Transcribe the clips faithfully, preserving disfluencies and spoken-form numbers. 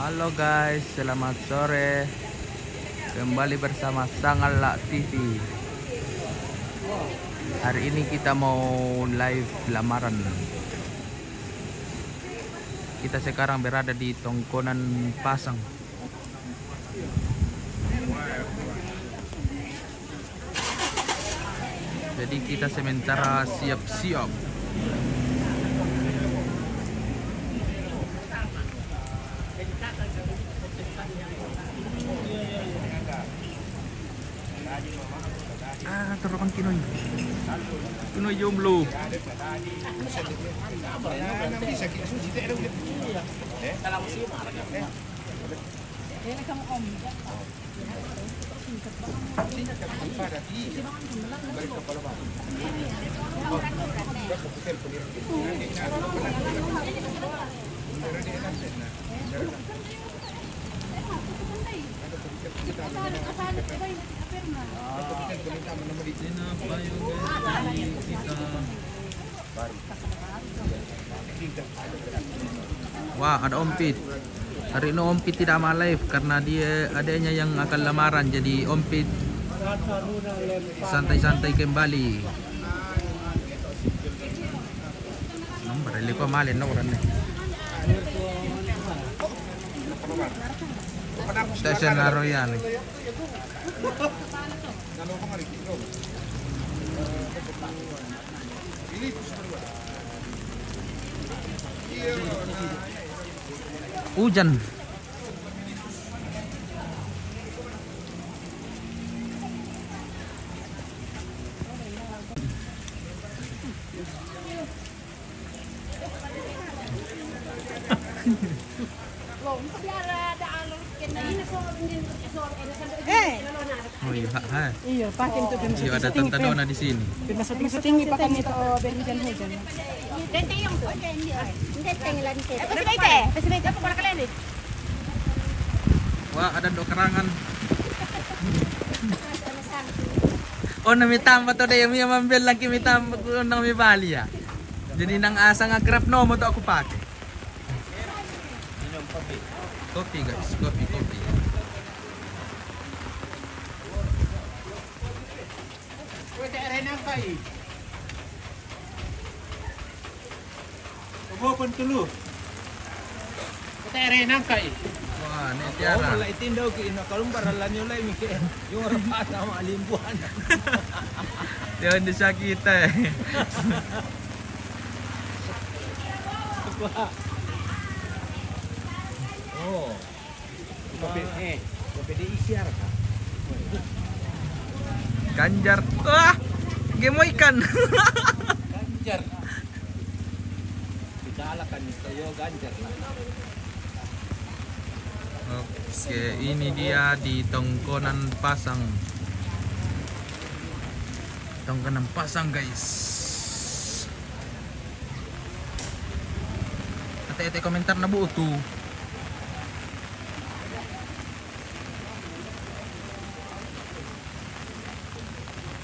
Halo guys, selamat sore. Kembali bersama Sangala T V. Hari ini kita mau live lamaran. Kita sekarang berada di Tongkonan Pasang. Jadi kita sementara siap-siap. Ah, terokan Kinoy. Kinoy jomblo. Wah, ada Ompit. Hari ini Ompit tidak mau live karena dia adanya yang akan lamaran, jadi Ompit santai-santai kembali. Nomor lipa malen no orang ni. Station Royal. Hujan. Eh. Oh iya, ha. Iya, pakai itu. Iya, ada tante Dona di sini. Biar masuk tinggi, pakai itu, biar hujan-hujan. Wah, ada dok kerangan. Oh, nami tambah tu deh, mi ambil lagi mi tambah, ku nami bali ya. Jadi nang asang akrab no, mau tu aku pakai. Minum kopi. Kopi, guys, kopi, kopi. Kowe tak renang kai. Kowe pun tulu. Kowe tak renang kai. Wah, ni Tiara. Oh, mulai tindau ke ina kalumbar alanyo lai mike. Yung orang patah malimbuhan. Dia ni sakit eh. Oh. Kopi, eh, kopi di isiar ka? Ganjar. Wah, gemoy kan. Ganjar. Kita alakan ni Toyo Ganjar lah. Oke, ini dia di Tongkonan Pasang. Tongkonan Pasang, guys. Ate-ate komentar na buo tu.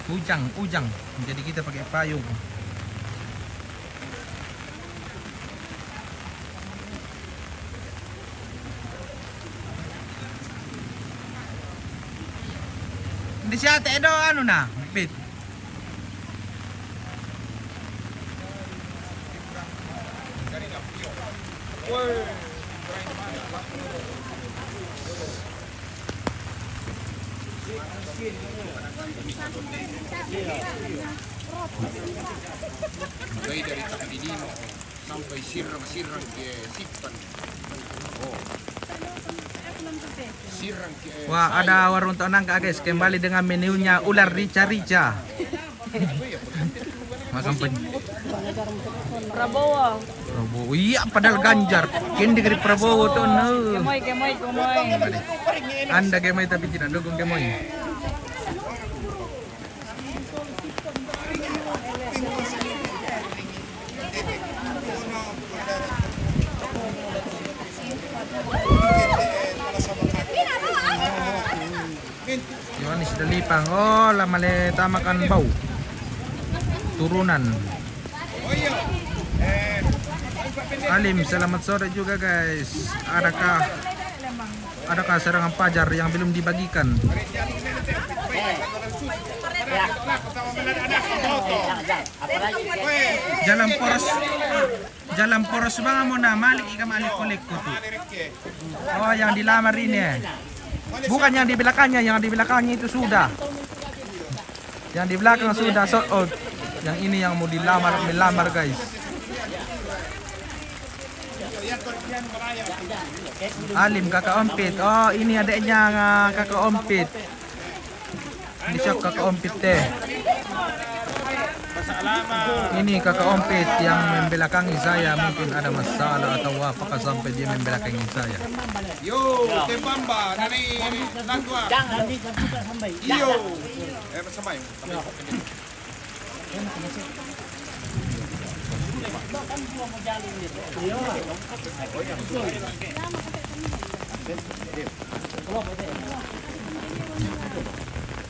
Ujang, ujang. Jadi kita pakai payung. Di siya, te, do, anu na, Pit. Mulai dari Takadinimo sampai Sirang, Sirang ke Sipan. Oh. Sirang ke, eh, Wah, ada warung Tok Nangka, guys. Kembali dengan menunya ular rica-rica. Makan pen- Prabowo. Prabowo. Iya, padahal Ganjar. Kendi dari Prabowo tu, no. Gemoy, gemoy, gemoy. Anda gemoy tapi tidak dukung gemoy. Yohanes Dalipang. Oh, lamale tamakan bau. Turunan. Alim, selamat sore juga, guys. Adakah Adakah serangan pajar yang belum dibagikan? Jalan poros, jalan poros bang mau na malik ikam alik kolek tu. Oh, yang dilamar ini, eh. Bukan yang di belakangnya, yang di belakangnya itu sudah. Yang di belakang sudah sold out. Yang ini yang mau dilamar, melamar, guys. Alim, kakak Ompit. Oh, ini adiknya, ah, kakak Ompit. Ini siap kakak Ompit teh. Ini kakak Ompit yang membelakangi saya. Mungkin ada masalah atau apakah sampai dia membelakangi saya. Yo, tembamba, nani, nani, nani, iyo. Eh, sampai.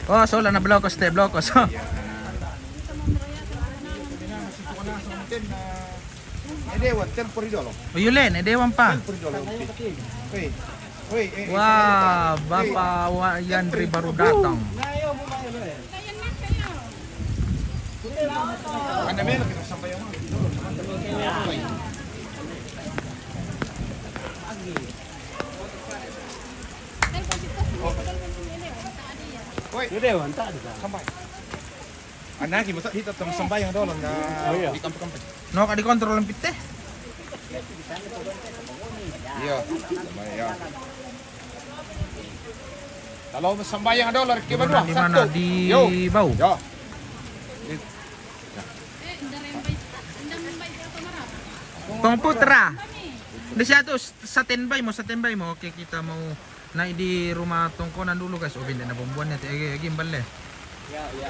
Oh, so lang na blokos te, blokos. Edewan, ten por idolo. Uyulen, edewan pa. Ten por idolo. Weh. Weh, eh, eh, Wah, eh, Bapak Wa Yandri baru datang. Anda melo kita sampai yang mana? Woi. Edewan, tak ada. Sampai. Anaki, masa hita tong sambayang dolo na. Oh, iya. Di kampung-kampung. No, ka dikontrol ang pite. Iya. Sambayang. Kalau sambayang dolo, riki. Di mana, di mana? Di bau. Yo. Pang Putra. Di siya to, standby mo, standby mo. Oke, kita mau naik di rumah tongkonan dulu, guys. Oh, pindah na bombuan ya, agi, agi, balik. Ya, ya.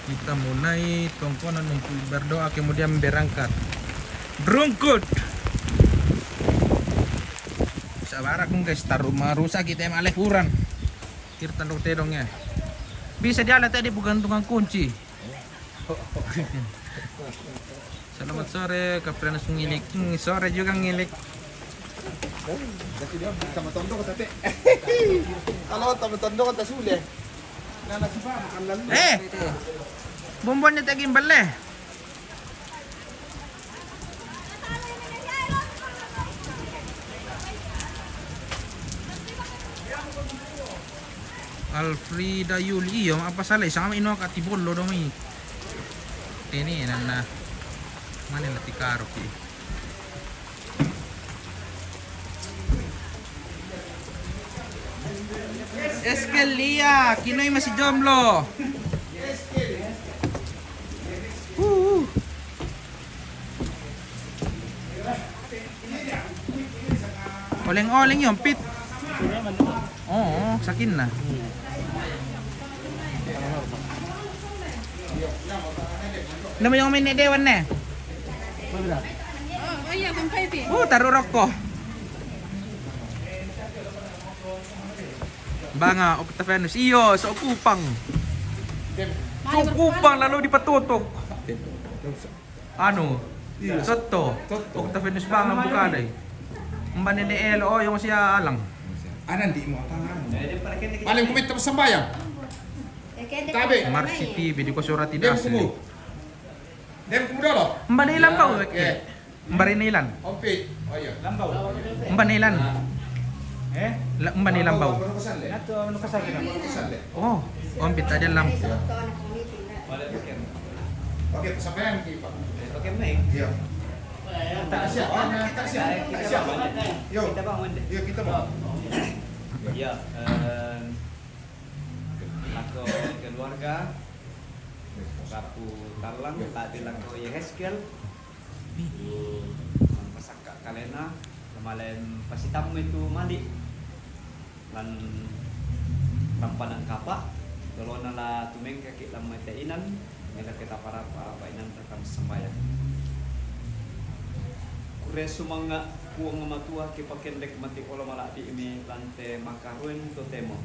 Kita mulai tongkonan untuk berdoa, kemudian berangkat. Berangkat. Sabar akong, guys, taruh marusak kita yang alih kurang. Kirtan dong tedong ya. Bisa dia tadi bukan tukang kunci. Selamat sore, Kapten Ngilik. Hmm, sore juga, Ngilik. Kasi dia sama tondo kata te. Kalau sama tondo kata sule. Nana si ba makan lalu. Eh. Bombon ni taging bale. Alfrida Yuli, iyo, apa salah? Sama ino ka tibolo dong i. Ini nana. Mana lati karo ki? Eskel, iya, kinoy masih jomblo. Uh. Oleng-oleng yun, Pit. Oo, sakin na. Ano mo yung may nedewan na? Oh, iya, kung pwede. Oh, tarurok ko. Banga, Octavianus. Iyo, sa Okupang. Sa Okupang, lalo di patutok. Ano? Iya. Sotto. Sotto. Octavianus Banga buka day. Mbane ne elo, oh, yung siya alang. Anan di mo tangan. Paling kumita pa sambayang. Tabi. Marsi P B, di ko surati. Dem kumu. Dem kumu dolo. Mbane ilang ba, oke. Mbare na ilan? Ompit. Oh, iya. Lambaw. Mba na ilan? Eh? La, mba na ilan baw? Lambaw, ano ka sali? Nato, ano ka sali na? Ano ka sali? Oh, ompit aja lam. Oke, pasampaian ki, Pak. Pakai mic. Iya. Taas siya. Oh, taas siya. Taas siya. Yo. Kita ba, Wende? Yo, kita ba? Iya, eh, lako keluarga, Kapu Tarlang, lati lako Yehezkiel. Pasakka kalena, lamalen pasitammu itu mali. Lan rampanan kapa, dolona la tumengkaki lamma teinan, mela kita para apa inan rekam sembayang. Kure sumanga Puang Matua, kipakendek mati olo malati ini lante makaruen totemo.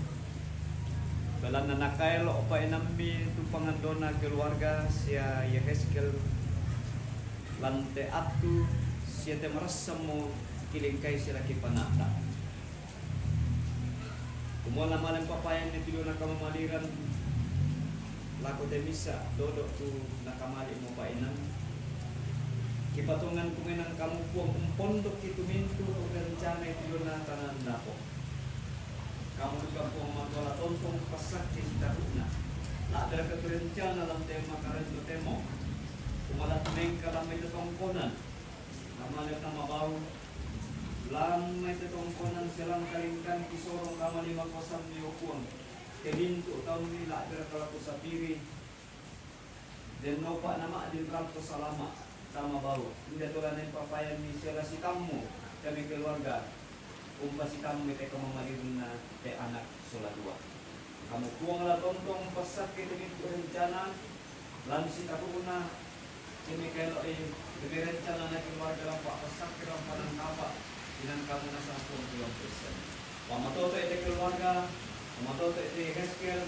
Belanna nakaelo pa inammi tu pangandona keluarga sia Yehezkiel. Lante attu Siya te marassammo kilingkai silaki panata. Kumua la male papayanni tiluna kamamaliran lako te misa' dodo tu nakamali' mo pa'inang. Kipatongan kumenang kamu Puang umpondokki tu mintu' rencanai tiluna tanang dapo'. Kamu duka Puang Matua la tontong passakki sitaru'na. La'biraka tu rencana lan te makarennu temo. Kumua la tumengka lan mai te tongkonan. Namale tamabau, lan mai te tongkonan sia lan kalingkan kisorong kamali makuasammi, o Puang, te mintu' taummi la'biraka la kusapiri, dennopa nama'din rampo salama' tamabau, indeto la naempapayanni sia la sitammu kami keluarga, umpasitammu te kamamalirinna te anak sola dua. Kamu Puang la tontong passakki te mintu' rencana, lan sitaru'na, simi kaelo'i, demi rencana na keluarga lampa' passakki lampa' nangkapa, inang kamu nasang Puang tulang pessen. Pamatoto'i te keluarga, pamatoto'i te Heskel,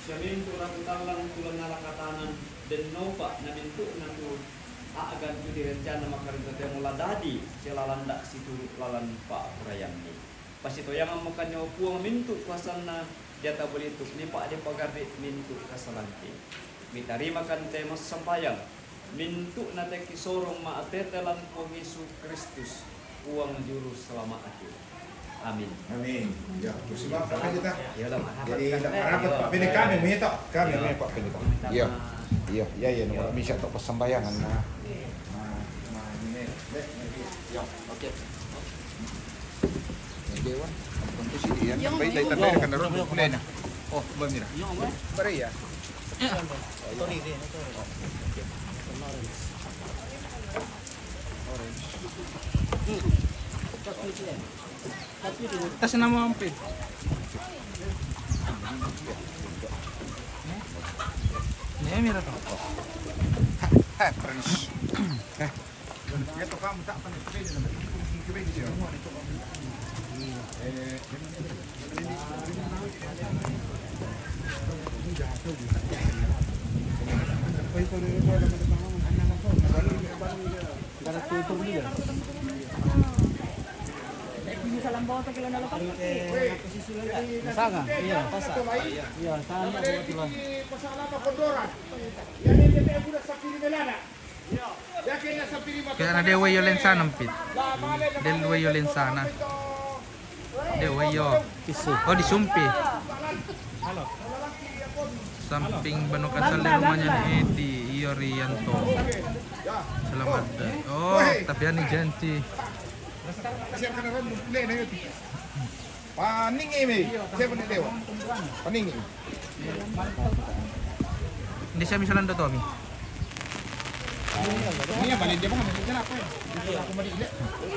sia mintu' la kutallang tulang nala katanan, dennopa na mintu'na tu a'gan tu direncana makarennu temo la dadi, sia la landa' situru' lalan pa'purayanni. Pasitoyangammokan nyawa Puang mintu' kuasanna deata bolitu, mipa'de pagarri' mintu' kasalangki. Mitarimakan te massambayang, mintu'na te kisorong ma'tete lan Puang Yesu Kristus, Puang Juru Selama'ki. Amin. Amin. Ya, terus Pak, Pak Pendeta. Ya, udah, marhaban. Jadi, udah marhaban, Pak Pendeta. Kami, ya, Pak Pendeta. Iya. Iya, iya, iya, nomor bisa untuk persembayangan. Nah, nah, nah, ini, dek, ini. Ya, oke. Dewan, tentu sih dia. Yang baik, baik, baik, kan, Ron, boleh, nah. Oh, belum, Mira. Yang apa? Bare, ya? Ya. Sorry, sorry, sorry. Orange. Atas nama Ampit. Ini Mira, tuh. Hai, Prince. Eh. Sana, iya. Iya, sana. Kaya na de' uwei yo lensana, Mpit. De' uwei yo lensana. De' uwei yo. Oh, di Sumpi. Samping Banu Kasal di rumahnya ni Edi, iyo Rianto. Selamat. Oh, tapi ani janji. Paningi mi. Siapa ni dewa? Paningi. Hindi siya misalan do Tommy. Ini yang paling dia bukan maksudnya apa ya?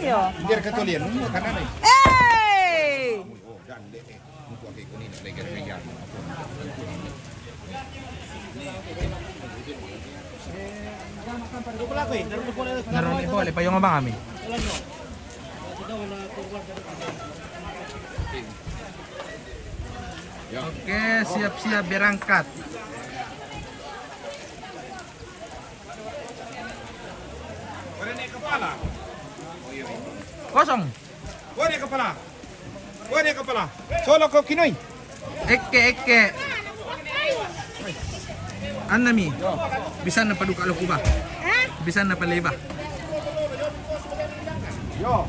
Iya. Biar ketulian, umur kan ada. Eh! Oh, dan deh. Naroon ni Pole, payung abang kami. Oke, siap-siap berangkat. Kosong. Kuha niya kapala. Kuha niya kapala. Solo ko kinoy. Ekke, ekke. Anna mi. Bisan na paduka lo kuba. Bisan na paleba. Yo.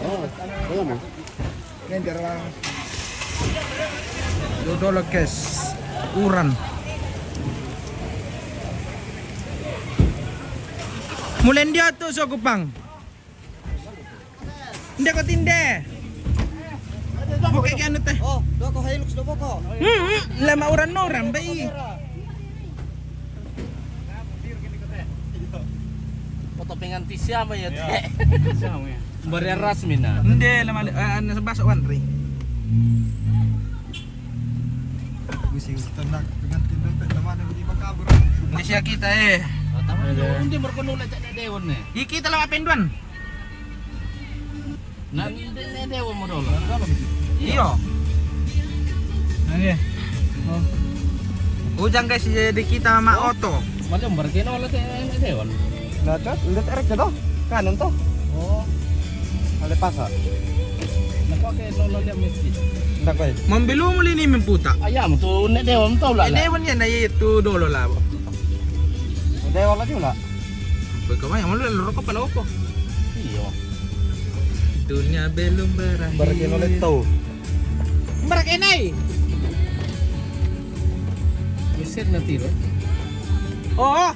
Oh, wala mo. Dodolo kes uran. Mulen dia tu so Kupang. Nde ko tinde. Mo ke anu te. Oh, do ko Hilux do boko. Hmm, hmm. Lama uran no uran bai. Foto pengantin siapa ya, Teh? Siapa ya? Bari rasmi na. Nde, lama, eh, anu, sebaso Wanri. Misi tenang, pengantin dompet, teman yang di Makabur. Nde siya kita, eh. Hindi markono ulit na dewan, eh. Di kita lang apenduan. Nah, ini, ini dia mau dulu. Iyo. Nah, iya. Oh. Ujang, guys, jadi kita ma oto. Macam berkeno lah teh, ini dia, Wan. Nah, cok, lihat erek to. Kanan to. Oh. Ale pasa. Napa ke lolo dia mesti? Ndak, guys. Mambilu muli ni memputa. Ayam tu, nek dewan tu lah. Nek dewan ya, na itu dulu lah. Dewan lagi lah. Bagaimana? Malu lalu rokok pala opo? Iyo. Dunia belum berakhir. Berakhir oleh tau. Berakhir nai. Usir nanti lo. Oh.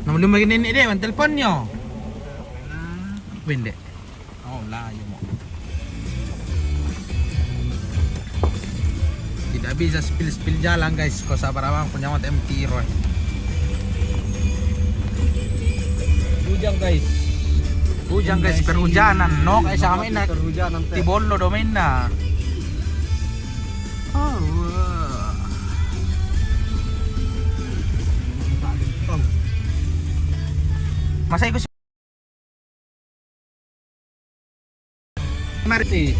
Nama lu bagi nenek dia, man teleponnya. Pendek. Oh, lah, ya mau. Tidak bisa spill-spill jalan, guys. Kau sabar abang, punya mata M T Roy. Ujang, guys. Ujang, guys, perhujanan. No, guys, sama ini. Perhujanan, teh. Ti bollo do menna. Oh, wah. Masa ikut Marti.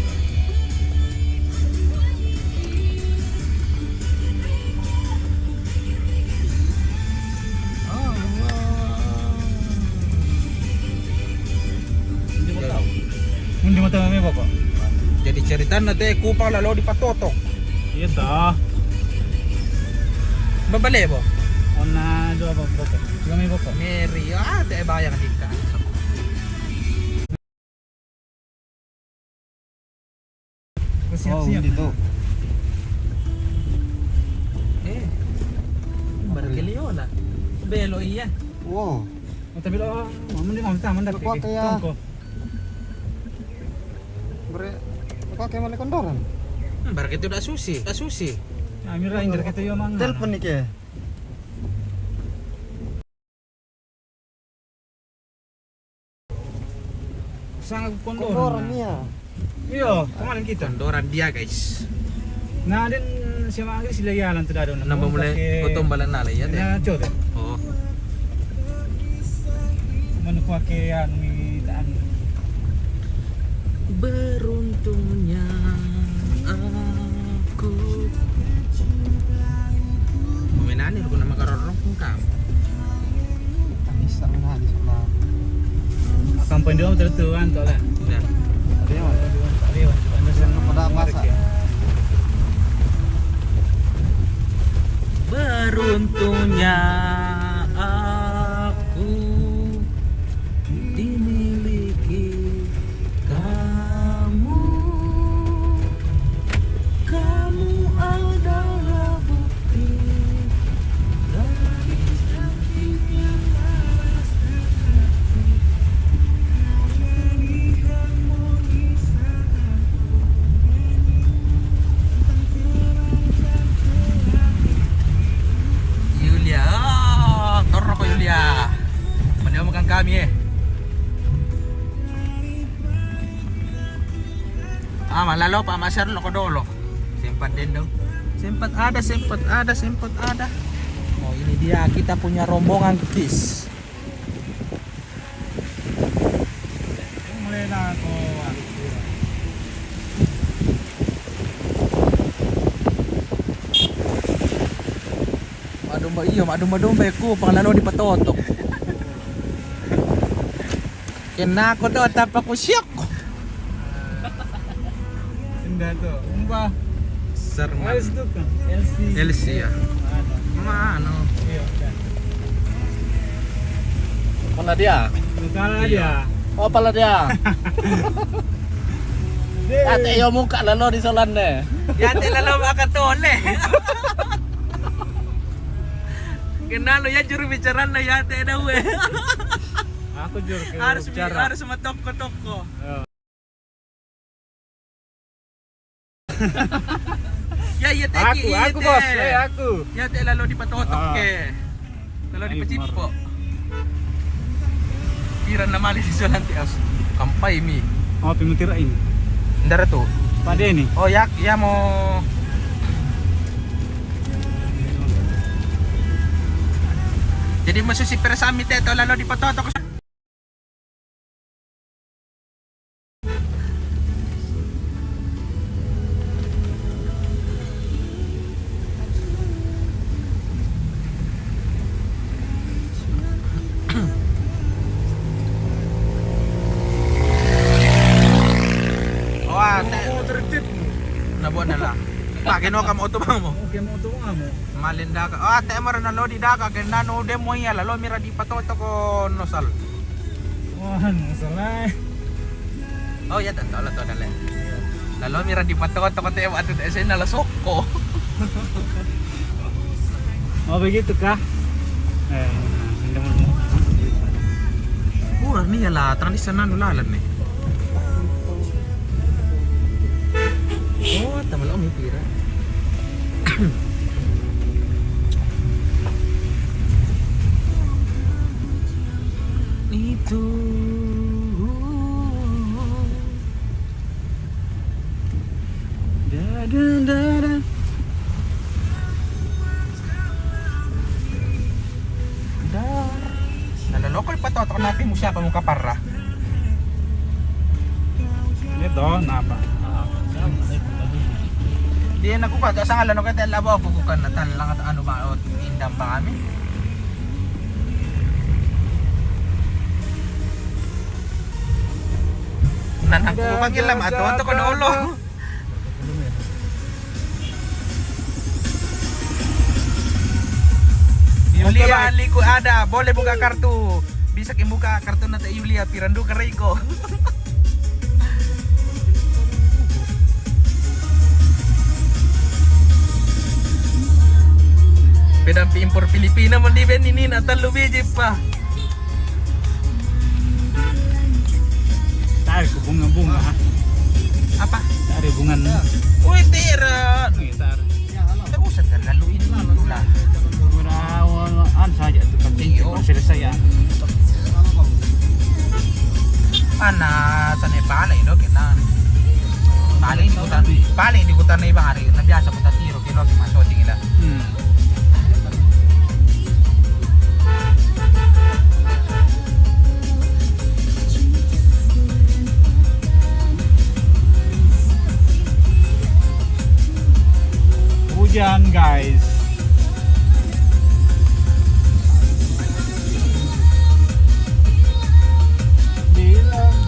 Oh, wow. Hindi mo tama may bako. Jadi cerita na te kupang lalo di patotok. Iya ta. Babale bo. Ona dua bako. Dua may bako. Mary, ah, te bayang di ka. Siap, oh, siap. Hindi to. Eh, barangay Leona. Belo iya. Wow. Oh, tapi lo, mama di mama taman dati. Apa kaya? Tungko. Bre, apa kaya mali kondoran? Hmm, barangay itu udah susi, udah susi. Amira indar kita yo mang. Telepon ni ke. Sanga ku kondoran. Kondoran na. Iya. Iyo, kemarin kita. Kondoran dia, guys. Nah, dan siya mga sila yalan tu dado. Nambah mulai potong balan na lah, ya, deh. Nah, coba. Oh. Manu pake anu ni, anu. Beruntungnya aku. Mamenani ko na makarorong kung kam. Bisa menani sama. Akan panduan tertuan to lah. Ya. Ada yang mana? Ada yang mana? Ada yang mana? Pada masa. Beruntungnya aku dimiliki kamu. Kamu adalah bukti dari hati yang tak pernah. Kau jadi harmoni saat aku bernyanyi. Yulia, ah, torro ko Yulia. Mali makan kami, eh. Ah, malalo pa, masar lo ko dolo. Sempat din daw. Sempat ada, sempat ada, sempat ada. Oh, ini dia kita punya rombongan, guys. Mulai na ako. Madumba iyo, madumba-dumba ko, pangalano di patotok. Kena ko do, tapa ko siyok. Indah to. Umba. Serman. Wales to ka? L C. L C, ya. Ano? Mga ano. Iyo, yan. Pala dia. Bukan dia. Oh, pala dia. Deh. Ate, iyo muka lalo di solan deh. Ya, ate, lalo makatole. Kenalo ya juru bicara na ya, ate, daw, eh. Aku juru harus bi-, bicara. Harus matoko-toko. Iyo. Ya, iya, te, aku, iya, aku, te. Bos, eh, aku. Ya, te, lalo di patotok ke. Lalo di pacipo. Kira na mali di solan te, as. Kampai mi. Oh, pemikir ini. Ndara tu. Pada ini. Oh, ya, ya mau. Jadi maksud si persami te to lalo di patotok. Keno kam oto mo. Oke, mo oto mo. Malin daka. Ah, te mara na lodi daka, kena no demo iya, lalo mira di patoto ko no sal. Wah, no sal. Oh, ya, tanto la to dale. Lalo mira di patoto ko te, atu te, ese na la soko. Oh, begitu kah? Eh, hindi mo. Mura niya la, tradisyonal no lalan ni. Oh, tama la, may pira. Itu. Da, da, da, da. Da. Naloloko yung patoto ko natin mo siya pa mo kapara. Ito, napa? Di na ko pa, sa ngalan ko, kaya labo ako ko kan natan lang at ano ba, o indang ba kami? Nanang ko pang ilam, ato, ato ko na ulo. Yulia Liku ada, boleh buka kartu. Bisa ki buka kartu na ta Yulia, pirandu ka Reiko. Pedang pi impor Filipina mo di ben ini na talu biji pa. Tarik ko bunga-bunga, ha? Apa? Tarik bunga. Uy, tira. Uy, tar. Tidak usah terlalu ini dulu lah. Mura, ano saja itu kan. Iyo. Selesai ya. Ana, sana pala ino kita. Paling di kota, paling di kota na ibang hari na biasa kota tiro kino ki maso tingila. Hmm. Hujan, guys. Bilang.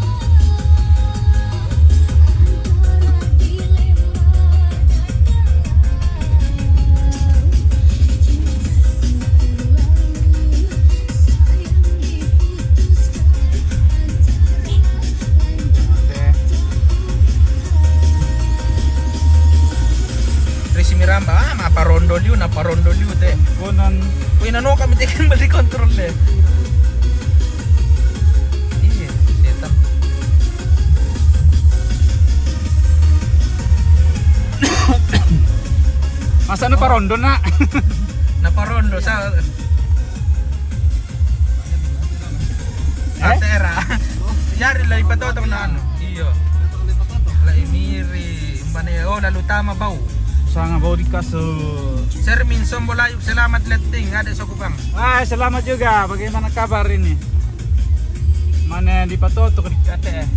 Risi Miramba, ah, ma parondo liu, na parondo liu te. Konan. Uy, nano kami tekin balik kontrol de. Iya, setan. Masa na parondo na? Na parondo sa. Eh? Atera. Yari la ipatoto na ano. Iyo. La imiri. Umbane, oh, lalu tama bau. Sanga bau di kaso. Sermin Sombo Layuk, selamat letting. Ada sokupang. Ah, selamat juga. Bagaimana kabar ini? Mana di patoto di kate.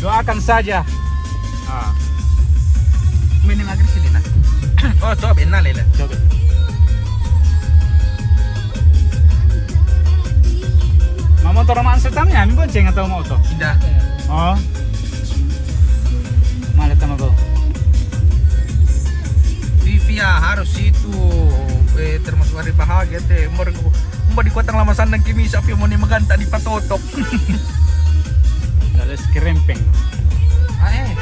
Doakan saja. Ah. Mini magri silina. Oh, coba enak lele. Coba. Mau motor mana setamnya? Ini bonceng atau mau oto? Tidak. Oh. Malah sama kau. Vivia harus itu, eh, termasuk hari bahagia te. Umur, umur di kotang lama sana kimi sapi mau ni maganta di patotok. Dari Skirempeng. Ah, eh.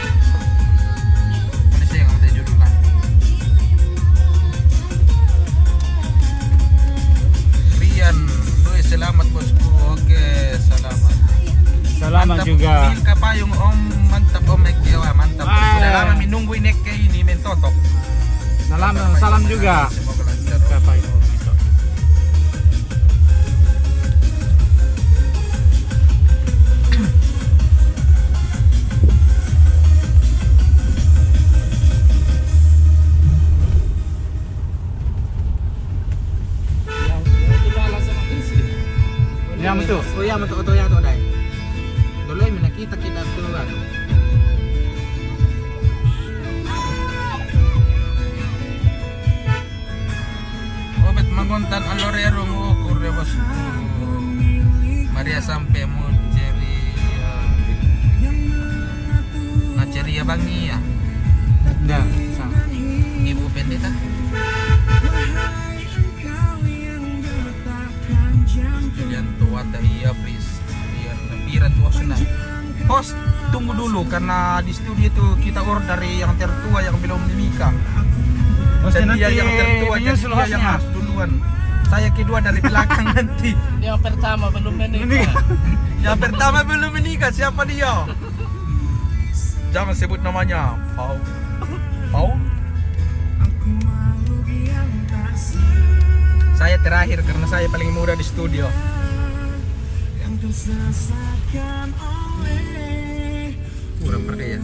Mana saya yang minta judul kan? Rian, Doi, selamat bosku. Oke, selamat. Selamat juga. Bil kapayung om, mantap om, Eke, wah, mantap. Ah. Sudah lama menunggu ini Eke ini mentotok. Salam, salam juga. Semoga lancar. Kapayung. Ya, betul. Oh ya, betul, betul ya, tuh, Dai. Dulu yang kita, kita tuh, kan. Obet magontan alorero mo kurre bosku. Maria sampe mo ceria. Ceria Bang Nia. Dah, sama. Ibu Pendeta. Kalian tua tak iya, Pris. Iya, pira tua sudah. Host, tunggu dulu karena di studio itu kita order yang tertua yang belum menikah. Host, dan dia nanti yang tertua, jadi menyusul dia yang hostnya. Harus duluan. Saya kedua dari belakang nanti. Yang pertama belum menikah. Menikah. Yang pertama belum menikah, siapa dia? Jangan sebut namanya. Paul. Paul. Saya terakhir karena saya paling muda di studio. Kurang pakai ya.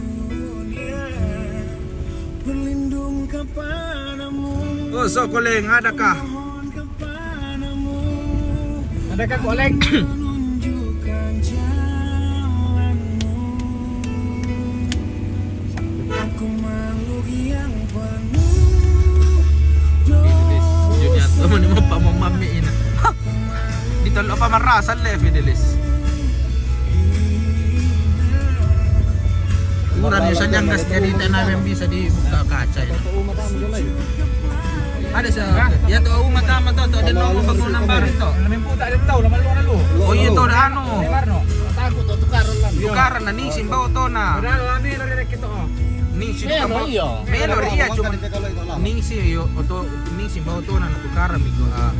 Oh, so Koleng, adakah? Adakah Koleng? Junior teman ni mampa mamami ina. Di tolo pa marasa le Fidelis. Kurang ni sanyang gas jadi tanah yang bisa dibuka kaca ini. Ada sa, ya to, uma tama to, to, ada nomor bangunan baru to. Namin puta ada tau, lama lu, lama lu. Oh, iya to, ada anu. Marno. Taku to, tukaran lang. Tukaran na, ning simbao to na. Padahal lami na rin kita, oh. Ning si Melo, iyo. Melo, iya, cuma ning si, iyo, oto, ning simbao to na, tukaran mi ko, ah.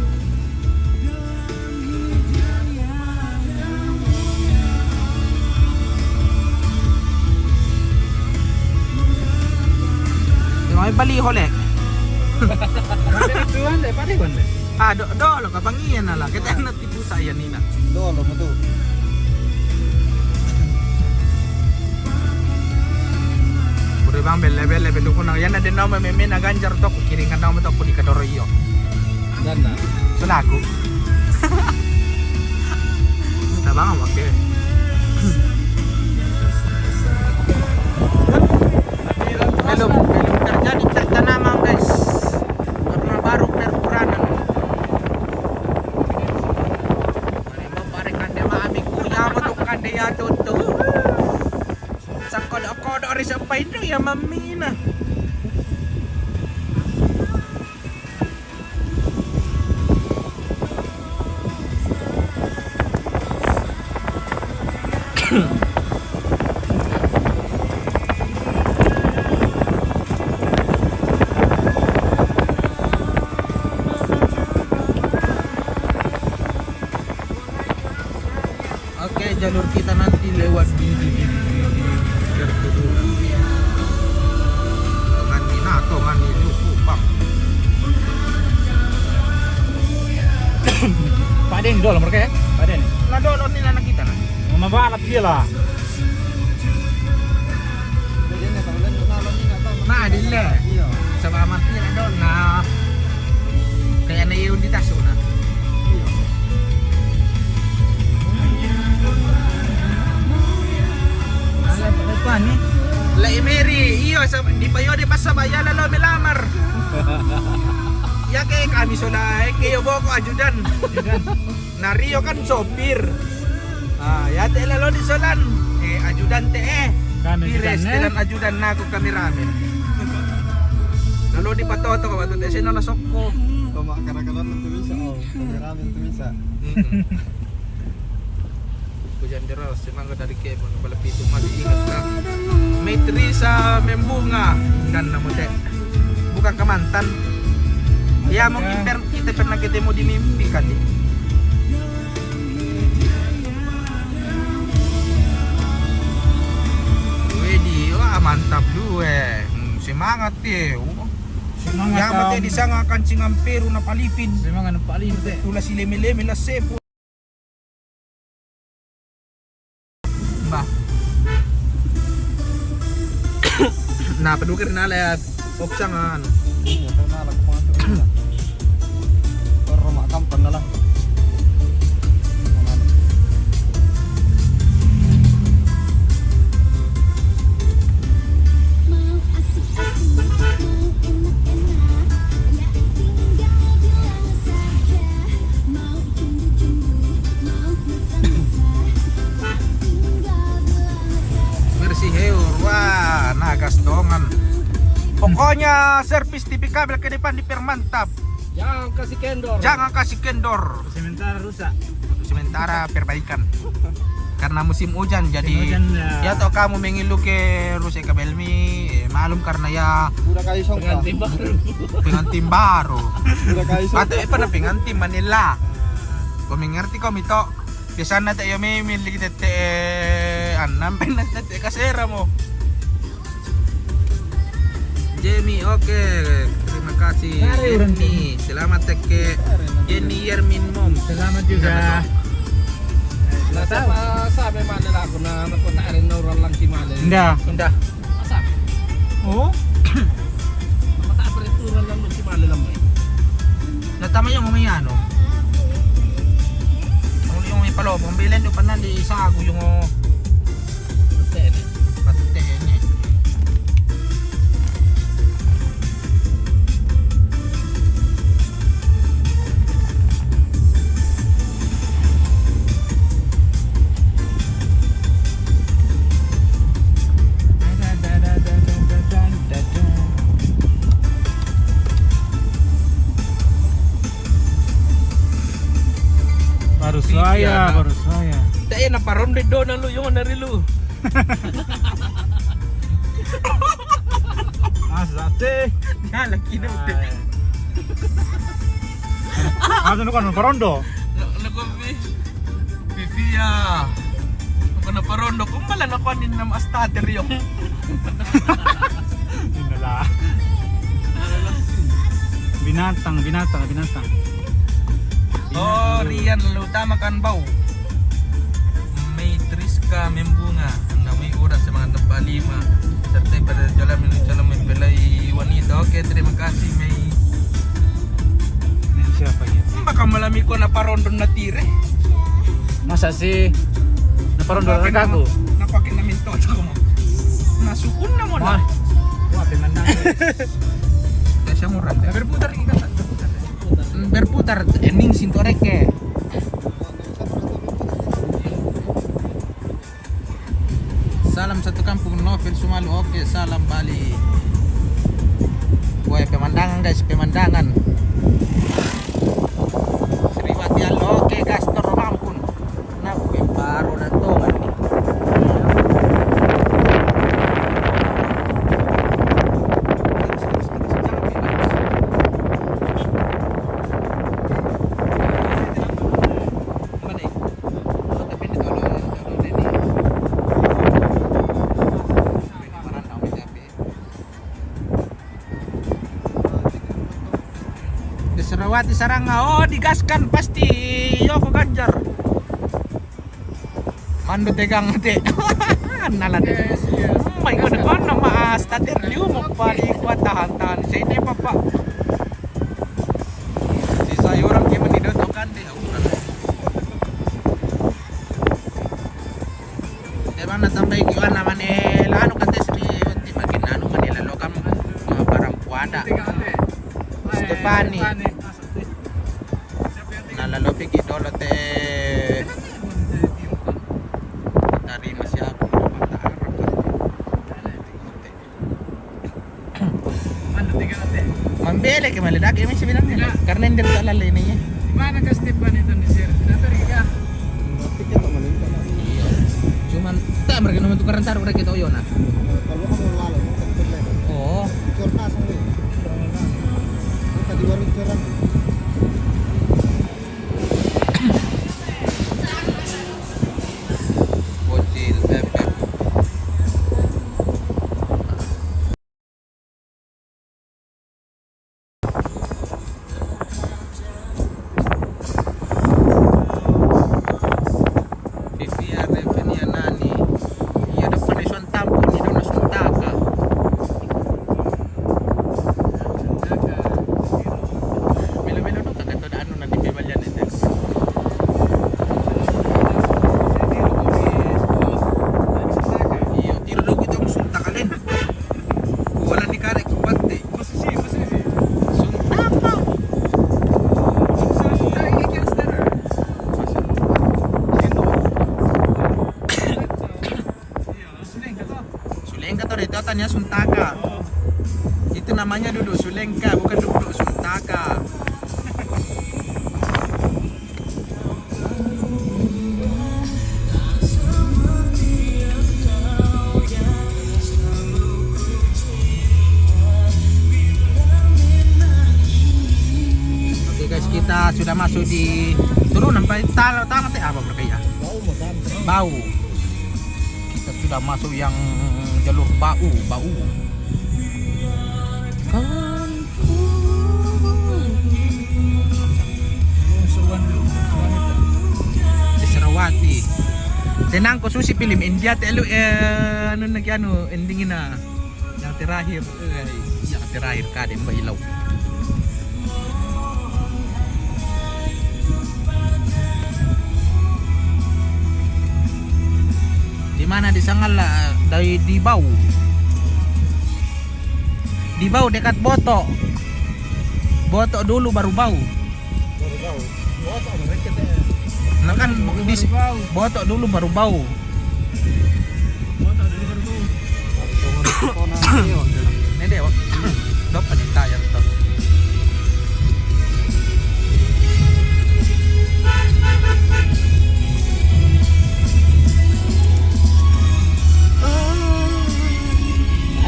Yung ay baliho le. Pati tuan le, pati kuan le. Ah, do, do, lo, kapangian na la. Kita na tipu saya ni na. Do, lo, betul. Puri bang bele, bele, bele, kuna. Yan na din naman, may, may naganjar to, kiring ka naman to, pudi ka doro iyo. Dan na. Sulaku. Tabang, oke. Belum, belum terjadi pertanaman, guys. Karena baru perkuranan. Mari, mau pare kande mami, kuya, mau tuh kande ya, tuh, tuh. Sakodok-kodok ri sampai itu ya, mami, nah. Oke, jalur kita nanti lewat di, di, di, di, di perkebunan. Dengan Minato, dengan itu, Kupang. Pak Den, dol mereka ya? Pak Den. Nah, dol, ini anak kita, nah. Mau mabalap dia lah. Nah, dille. Iya. Sama mati na don na. Kaya na yung ditaso na. Iya. Ala, ala pa ni? La Mary, iyo, sa, di pa yo, di pa sa baya, lalo milamar. Ya kay kami sola, eh, kayo boko ajudan. Ajudan. Na Rio kan sopir. Ah, yate lalo di solan. Eh, ayudante, eh. Kami Pires, ajudan, eh. Telan ayudan na ako kami ramen. Lalo di patoto ka, bato, eh, sino na sokko. Toma, kara-kara na tumisa, oh. Kami ramen tumisa. Mm-mm. Hujan deras, semangat dari kebon, kepala pitu masih ingat ka. Maitri sa membunga. Dan na mo, te. Bukan ka mantan. Ya, mungkin per-, kita pernah ketemu di mimpi kali. Wedi, wah, mantap due. Hmm, semangat ye. Semangat, ya, mate, disangakan singamperu na palipin. Semangat na palipin, te. Tula si leme-leme la sepu. Bah. Na, paduka rin ala ya, oksang, ano. Iya, pero nala ko mga to. Pero rumah kampang na lang. Bersih, heu, wah. Servis T V kabel ke depan dipermantap. Jangan kasih kendor. Jangan kasih kendor. Sementara rusak. Untuk sementara perbaikan. Karena musim hujan, jadi Hujan, ya. Ya toh, kamu mengilu ke rusak kabel mi, eh, maklum karena ya Udah kayu songka. Pengantin baru. Pengantin baru. Udah kayu songka. Atau apa na pengantin Manila. Kau mengerti kau mito? Biasanya tak yo memiliki tete, eh, anam penas tete kasera mo. Jenny, oke. Terima kasih. Jenny, selamat teke. Jenny Yermin Mom. Selamat juga. Nah, siapa sabi man nila ako na napunta rin na uran lang si Mali. Indah. Indah. Sabi, Oh? mataas pa rin uran lang si Mali lang mo eh. Natama yung may ano. Ang yung may palo, ang bilhin yung panan di isa ako yung Tene. Pati ini. Baru saya, baru saya. Tayo na paron di do na lu yung na rilu. Masa sih? Galak ina udah. Ano nung ano, parondo? Naku bi. Bibia. Ako na parondo. Kumbala na ko anin na mas tater yung. Inala. Binatang, binatang, binatang. Oh, Rian, lu tama kan bau. May Triska, may bunga. Ang may oras sa mga nagpalima. Serta pada jalan menuju jalan may pelay wanita. Oke, terima kasih, may. Ini siapa ya? Baka malami ko na parondon na tire. Masa sih? Naparondo na ako. Napakin na minto ako mo. Nasukun na mo na. Wah, wah, pemandang. Kaya siya mura. Berputar kita. Berputar. Berputar. Ening sintoreke. Salam satu kampung, Novel Sumalu. Oke, salam Bali. Wah, pemandangan guys, pemandangan. Sriwati Alo, oke, gas terus ampun. Nah, gue baru datang. Di Sriwati sarang, oh, digaskan pasti Yoko Ganjar. Mando tegang te. Nala de. Mai ko de kono ma asta ter liu mo pali kuat tahan tahan. Saya ini papa. Si saya orang ke mandi do tokan de. Te bang na tambai kiwan na mane lanu kan te sini ti makin anu mane lalo kam ma barang kuada. Stefani. Na lalo pigi dolo te. Tadi masih aku mata Arab. Mambele ke male dake mi sibilang nila. Karena hindi talala ini ya. Mana ka Stefan itu di sir? Kenapa Riga? Cuman tak mereka nunggu tukaran taruh udah kita oyona. Kalau kamu lalu, kamu terlena. Oh, Corna sama ini. Kita di warung cerah. Bocil, bebek. Vivia Revenia nani? Iya, depan di Suan Tampun, di Dona Suntaka. Melo-melo no kakato da anu na di pebalian itu. Iyo, tiro do kita mo Suntaka len. Wala ni kare kuwate. Suntaka. Sulengka to, ito ata niya Suntaka. Ito Namanya duduk sulengka, bukan duduk suntaka. Oke guys, kita sudah masuk di turun sampai talo tamat ya, apa berkaya? Bau. Kita sudah masuk yang jalur bau, bau. Di Serawati. Tenang ko, susi film India telu, eh, anu lagi anu ending ina. Yang terakhir, eh, yang terakhir kade mbak ilau. Di mana di Sangala dari di Bau. Di Bau dekat Boto. Boto dulu baru Bau. Baru Bau. Boto mereka teh. Nah kan di Boto dulu baru Bau. Boto dulu baru Bau. Ini deh, Wak. Dok, ada tayar, Dok.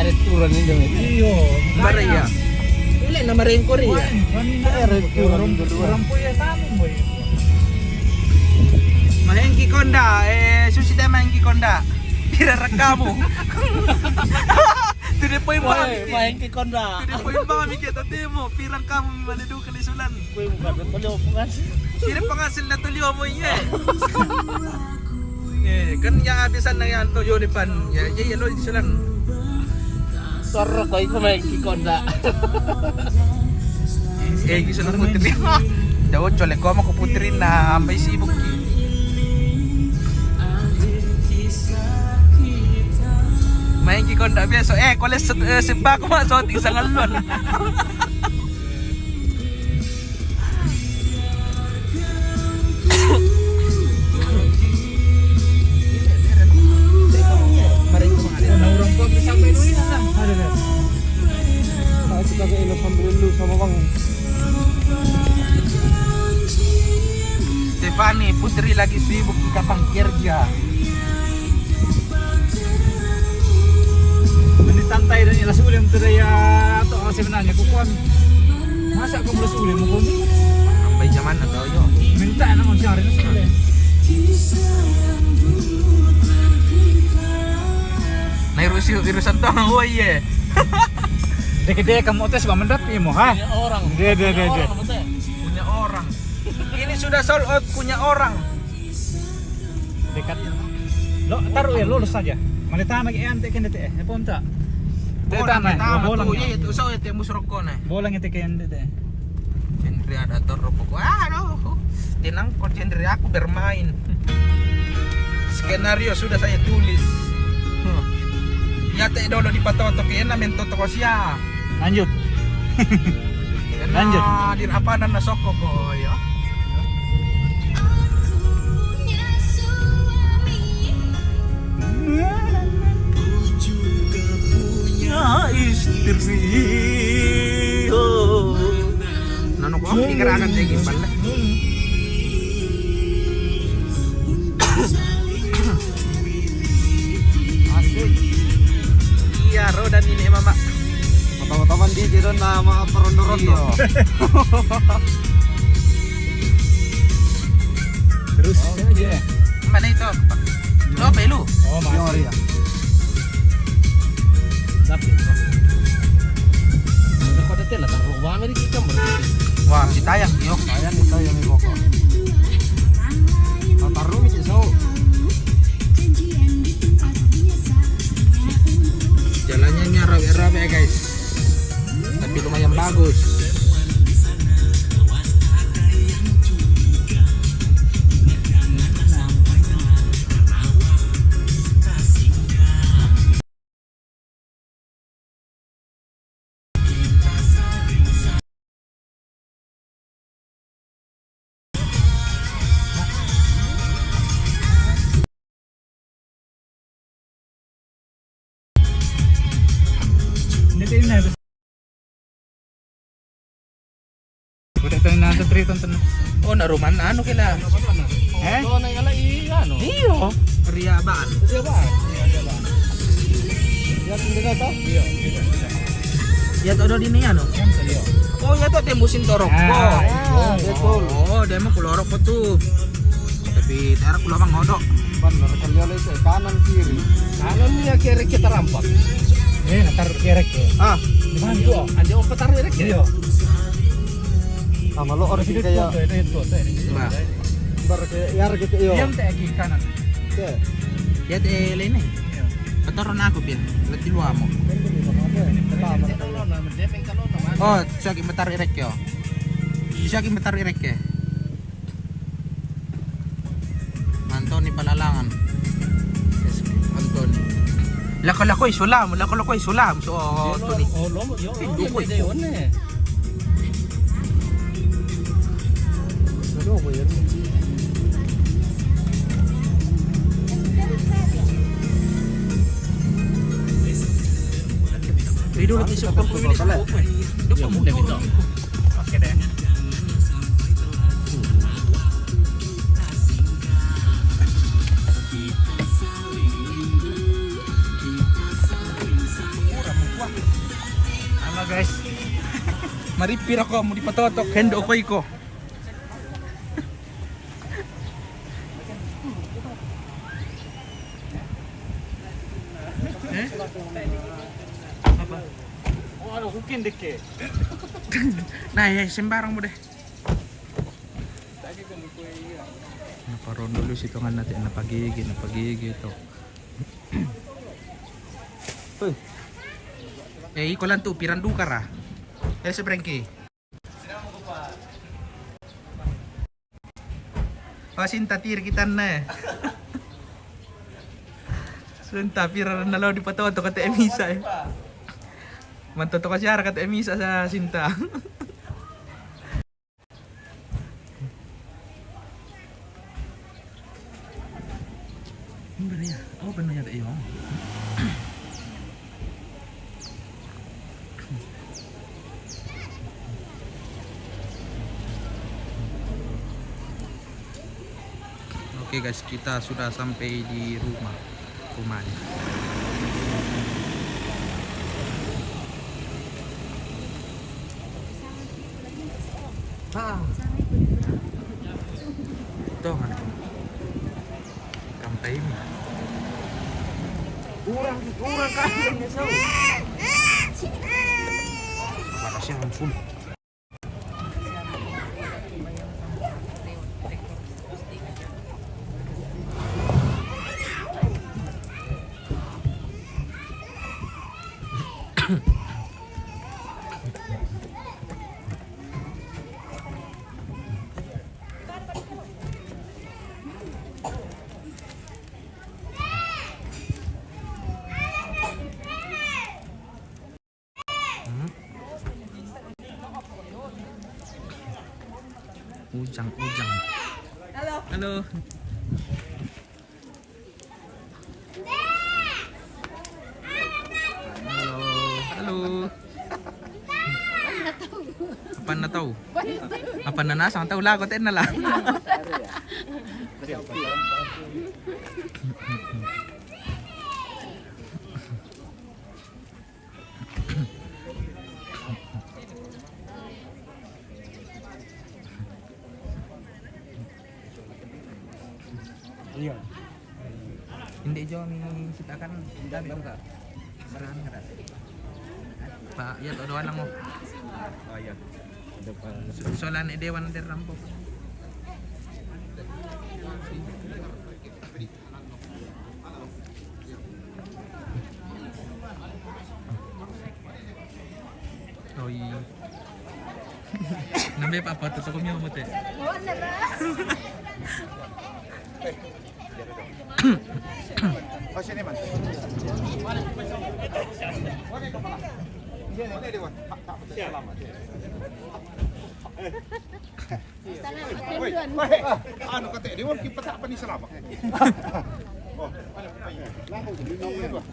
Ada turun ini dong. Iyo. Bara iya. Ile nama rengkori ya. Ada turun dulu. Orang punya tamu boy. Mahengki konda, eh, susi deh mahengki konda. Pira rekamu. Tuh dia poin bang. Mahengki konda. Tuh dia poin bang, mikir tadi mau pirang kamu mana dulu kali sulan. Kue bukan betul ya, bukan. Kira penghasil na tuliwa mo iya. Eh, kan ya abisan na yan to yo depan. Ya, ya, ya, lo di sulan. Soro ko iko may kikonda. Eh, gusto na putri. Daw, chole ko mo ko putri na may sibuk ki. May kikonda biasa. Eh, koles, eh, sebak ko ma so ting sangalon. Stefani, Putri lagi sibuk di kapang kerja. Meni santai dan ilas ulem tu daya tu sebenarnya kukuan. Masa kau mulai sulit mukul ni? Sampai zaman atau yo? Minta nama cari nasi ulem. Nah, irusi, irusan tu ang uai ye. Dek-dek kamu tes ba mendat imo ha? Punya orang. Dia, dia, dia, dia. Punya orang, maksudnya. Punya orang. Ini sudah sold out punya orang. Dekat. Lo taruh ya, lurus saja. Mali tama ke ante kende te. Eh, ponta. Te tama, bolang. Iya, itu so itu musrok kone. Bolang itu kende te. Jendri ada tor rokok. Aduh. Tenang kok, Jendri, aku bermain. Skenario sudah saya tulis. Ya te dolo di patoto ke ena mentoto ko sia. Lanjut. Lanjut. Hadir apa dan nasoko ko ya. Ya istri. Oh. Nanu ko di gerakan saya gimbal lah. Asik. Iya, roda ini mama. Pertama-tama di dia nama apa rondo-rondo. Iya. Terus aja. Mana itu? Lo apa lu? Oh, Mas. Iya, iya. Tapi, bro. Ada pada tela taruh uang di kita, bro. Wah, si tayang, yo. Tayang, tayang, bro. Taruh, so. Jalannya rabe-rabe, guys. Tapi lumayan bagus. Ito yung nasa three ton to na. Oh, naruman na ano kila? Eh? Ito na yung ala, i-, ano? Iyo. Riabaan. Riabaan. Riabaan. Yan, hindi na to? Iyo. Iya to do din yan, no? Iyo. Oh, iya to, te musin torok ko. Ah, iyo. Oh, demo kulorok ko tu. Tapi tera kulo mang ngodo. Bener, kalian itu kanan kiri. Kanan niya kiri kita rampak. Eh, natar kiri ke. Ah. Di mana tu? Andi opa taruh kiri ke. Iyo. Sama lo orang sini kayak itu, itu, itu, itu. Nah. Bar kayak yar gitu, iyo. Diam te agi kanan. Iya. Ya te lain eh. Iya. Pataron ako, Pia. Lati luamo. Oh, siya ki matar irek yo. Siya ki matar irek ke. Antoni palalangan. Yes, Antoni. Lako-lako isulam, lako-lako isulam. So, Toni. Oh, lomo, yo, Pinduko lomo, eh. Ano ko yan? Pwede ulit yung super ko, bilis ako, eh. Doon pa mo, doon. Okay, deh. Ano, guys? Maripir ako, mo di patotok, hendo ko iko. Eh? Apa? Oh, ano, kukin deke. Nah, ya, sembarang mo deh. Naparondo lu situ kan nanti napagigi, napagigi to. Uy. Eh, iko lang tu, piran dukar ah. Eh, si Frankie. Oh, Sinta tir kita na eh. Sinta piran na lo di patoto kata Emisa eh. Mantoto kasi ara kata Emisa sa Sinta. Ano ba niya? Ano ba niya iyo? Oke guys, kita sudah sampai di rumah. Rumahnya. Ha. Ito, ano? Kampay mo. Kurang, kurang ka. Wala siya, ang full. Hmm. Ujang, ujang. Halo. Halo. Halo. Halo. Apan na tau? Apan na nasang tau lagot, eh, na lang. Iya. Hindi jo mi sitakan, hindi mi ka. Sarahan ka. Pa, iya, to doan lang mo. Ah, iya. Ada pa. So, solan idewan der rampo. Oi. Nambe papa to ko miyo mote. Oh, sini man. Sini, sini, Dewan. Pak, Pak, selamat. Woi, woi, ah, anu kata dia, woi, kita tak apa ni selama. Oh, ada apa ini?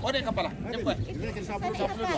Oh, dia kapal lah. Cepat. Sapuluh, sapuluh dua.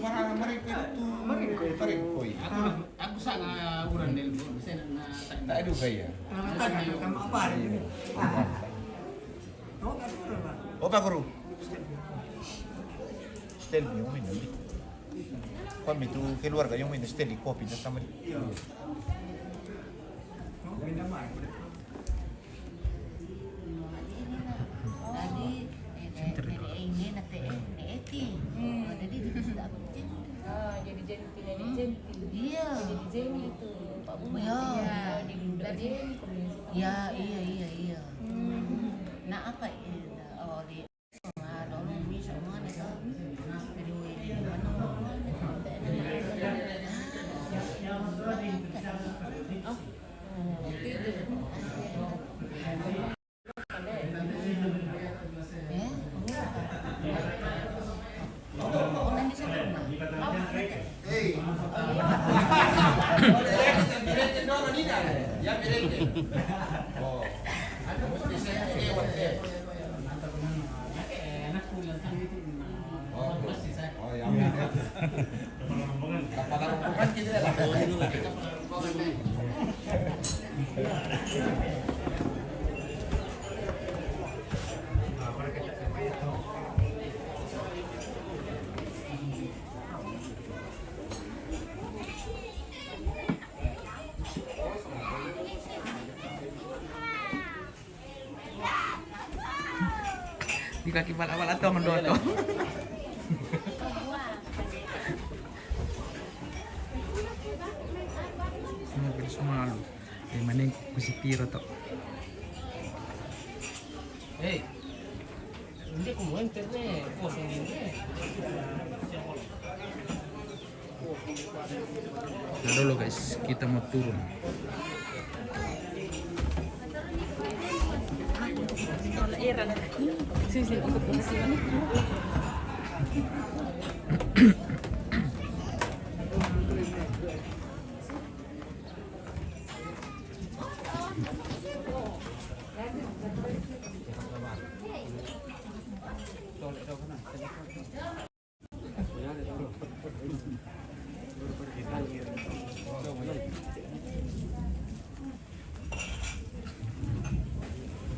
Marengko itu. Marengko itu. Marengko itu. Aku, aku sana orang Delbo, saya nak. Tak ada gaya. Apa ini? Opa guru. Stel, yang mana ni? Kami tu keluarga yang mana Stel kopi dah sama ni. Jadi, eh, eh, eh, ini nanti, eh, eh, Eti. Oh, jadi dia sudah aku cinta. Ah, jadi Jenny, Jenny. Iya. Jadi Jenny itu, Pak Bunga. Iya. Iya, di Indo Dari Jenny, komunis. Ya, iya, iya, iya. Hmm. Nah, apa ini? Oh, di, ah, dulu bisa mana tu? Jadi, ini mana? Oh, ya. Kepala rombongan kita ya. Kaki bala-bala tong doto. Semua kena semua lu. Di mana ku si piro to? Eh, hindi ko mo internet. Kosong din eh. Nah, dulu guys, kita mau turun.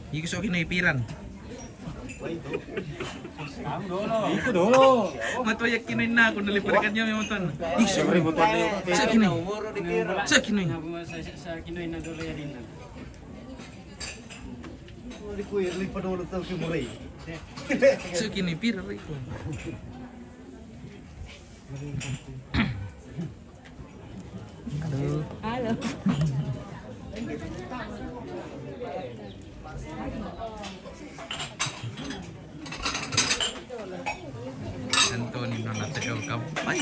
Iko so kinoy piran. Iko dulu. Mato yakin na ako naliparikan niya may matan. Iko so kinoy. Sa kinoy. Sa kinoy. Sa kinoy na dulu ya din. Sa kinoy piran iko. Halo. Halo. Anthony no nate do kampay.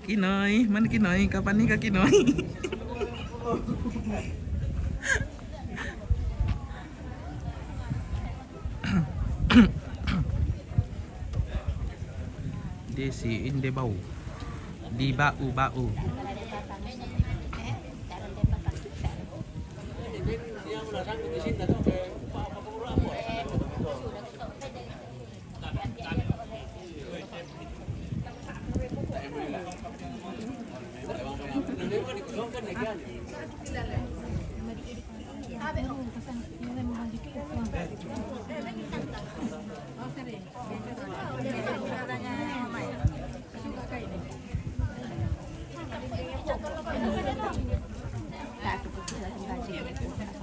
Kinoy, mana Kinoy? Kapan nikah Kinoy? Desi inde bau. Di bau bau.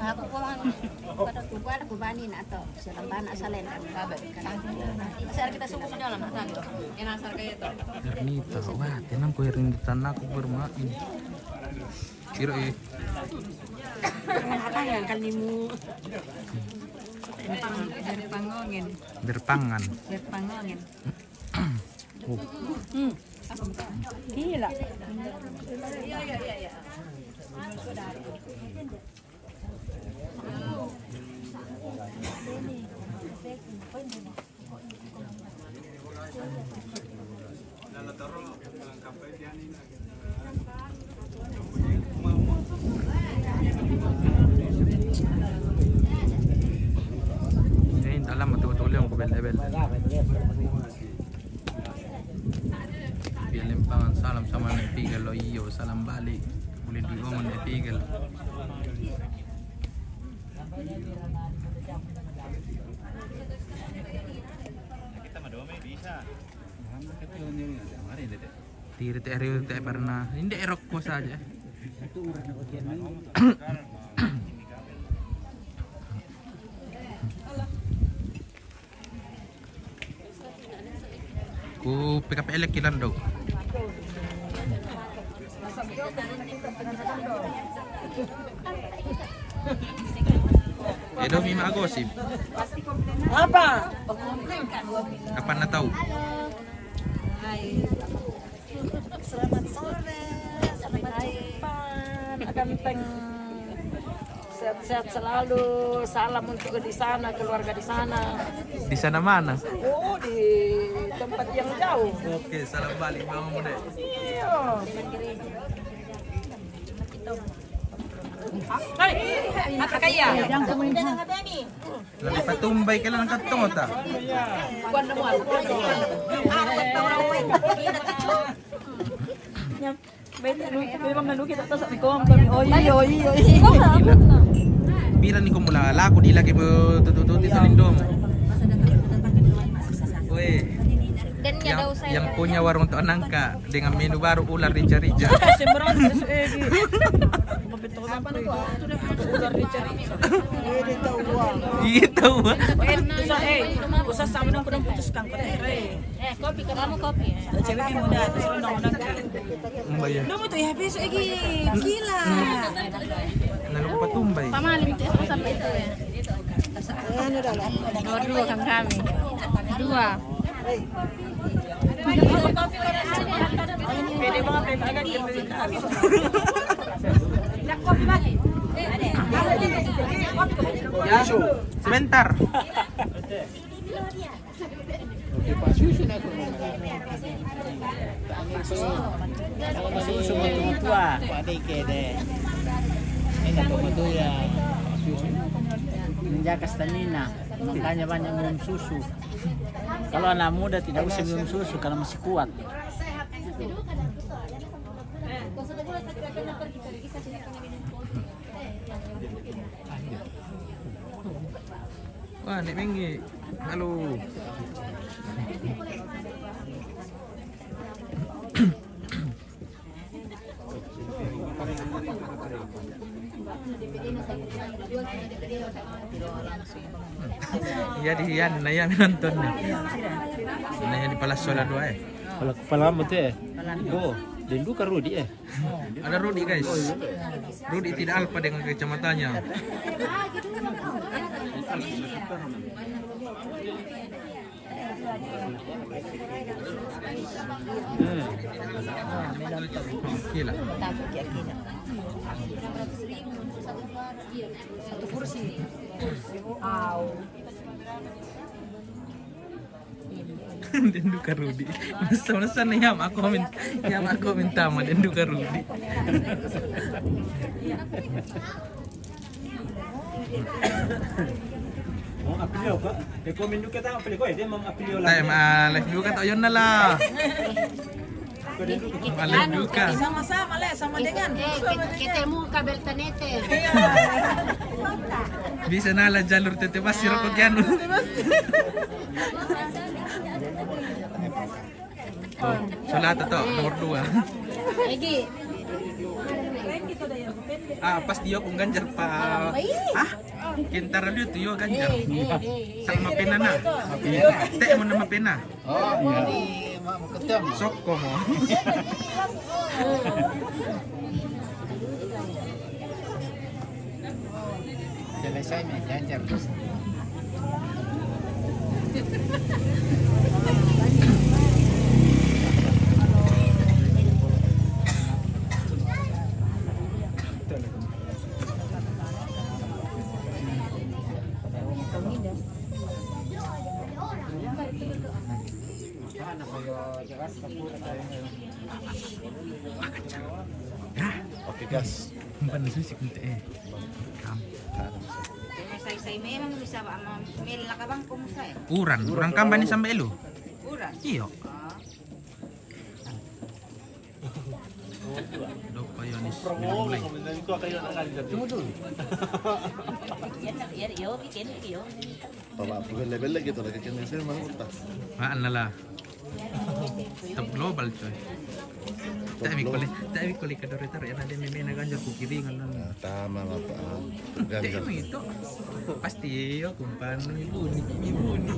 Aku pulang pada tubuh ada kubani na to. Silang bana salen. Asal kita sungguh punya lah, mata gitu. Yang asal kayak itu. Ernita, wah, tenang ko rindutan aku bermain. Kira eh. Apa yang kalimu? Berpangongen. Berpangan. Berpangongen. Oh. Hmm. Gila. Ini dalam betul-betul yang kubel-ebel. Pialimpangan salam sama Nepigel lo iyo, salam balik. Boleh diomong Nepigel. Kita madome bisa. Tiri te eri te pernah. Ini erok ko saja. Ku P K P L kilan do. Edo mi magosip. Apa? Kapan na tau? Selamat sore, selamat jumpa. Akan teng sehat-sehat selalu. Salam untuk di sana, keluarga di sana. Di sana mana? Oh, di tempat yang jauh. Oke, salam balik, Mama Muda. Iya. Ay, ata kaya. Lagi patumbay ka lang katong ta. Memang nanu kita tas ni kom kami. Oi, oi, oi. Pira ni ko mula laku di lagi be tutu-tutu sa lindom. Weh, yang, yang punya warung tu nangka dengan menu baru ular rica-rica. Sembarang terus eh. Iya, tahu. Usa, eh, usa sama nang kurang putuskan ko, eh. Eh, kopi, kamu kopi. Cewek yang muda, terus undang-undang. Mbak ya. Lu mau tuh ya, besok lagi. Gila. Nah, lu lupa tumbay. Pamalim itu, eh, sampai itu ya. Dua-dua kan kami. Dua. Ya, sebentar. Susu betul-betul, ah. Padi kede. Ini betul-betul ya. Susu. Menjaga stamina. Makanya banyak minum susu. Kalau anak muda tidak usah minum susu karena masih kuat. Wah, nek mengge. Halo. Iya, di, iya, nah, iya, nonton nih. Nah, yang di Palas Sola dua, eh. Kalau kepala kamu tuh, eh. Go, dendu ka Rudi, eh. Ada Rudi, guys. Rudi tidak alpa dengan kacamatannya. Hmm. Gila. Satu kursi. Au. Dendu ka Rudi. Masa, masa nih ya, aku minta, ya, aku minta sama dendu ka Rudi. Oh, apilio ka? Eh, komen juga tahu apilio ka, eh, dia mau apilio lagi. Tayo, ma-, live juga tayo na la. Malam juga. Sama-sama lah, sama dengan. Eh, kita, kita mau kabel tanete. Bisa na la jalur Tete Basir ko kianu. Sulata to, nomor dua. Lagi. Ah, pasti yo kung ganjar pa. Ah, kintara dia tu yo ganjar. Sama pena na. Te mo nama pena. Oh, ini mak ketem. Sokko mo. Selesai mi ganjar. Oke, gas. Umpan susi kunti, eh. Kam. Sai-sai memang bisa ba ama mel nakabang ko mo sai. Uran, uran kambani samba elu. Uran. Iyo. Dok kayo ni mulai. Tunggu dulu. Iya, iya, iya, bikin, iya. Papa, belle-belle gitu lagi kini saya mau utah. Maan na la. Top global, coy. Tapi kuli, tapi kuli kadore-dore na de meme na ganjar ku kiringan na. Nah, tama, Papa. Tapi itu pasti yo kumpan ibu ni, ibu ni.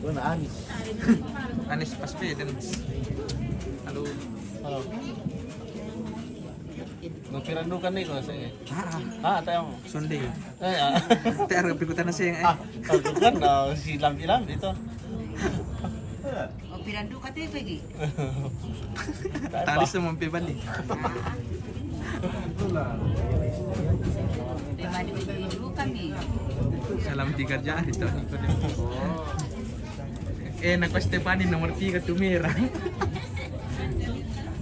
Wala, Anis. Anis pas pe dan. Halo. Halo. Mapirandukan ni ko sa. Ah, ah. Ah, tayo. Sunday. Eh, ah. Te arga pikutan na sing, eh. Ah, pikutan na silam-ilam ito. O, piranduka te pegi. Talis na mampi bali. Pemani piranduka mi. Salam tiga jari to. Eh, na ko Stefani nomor tiga tu merah.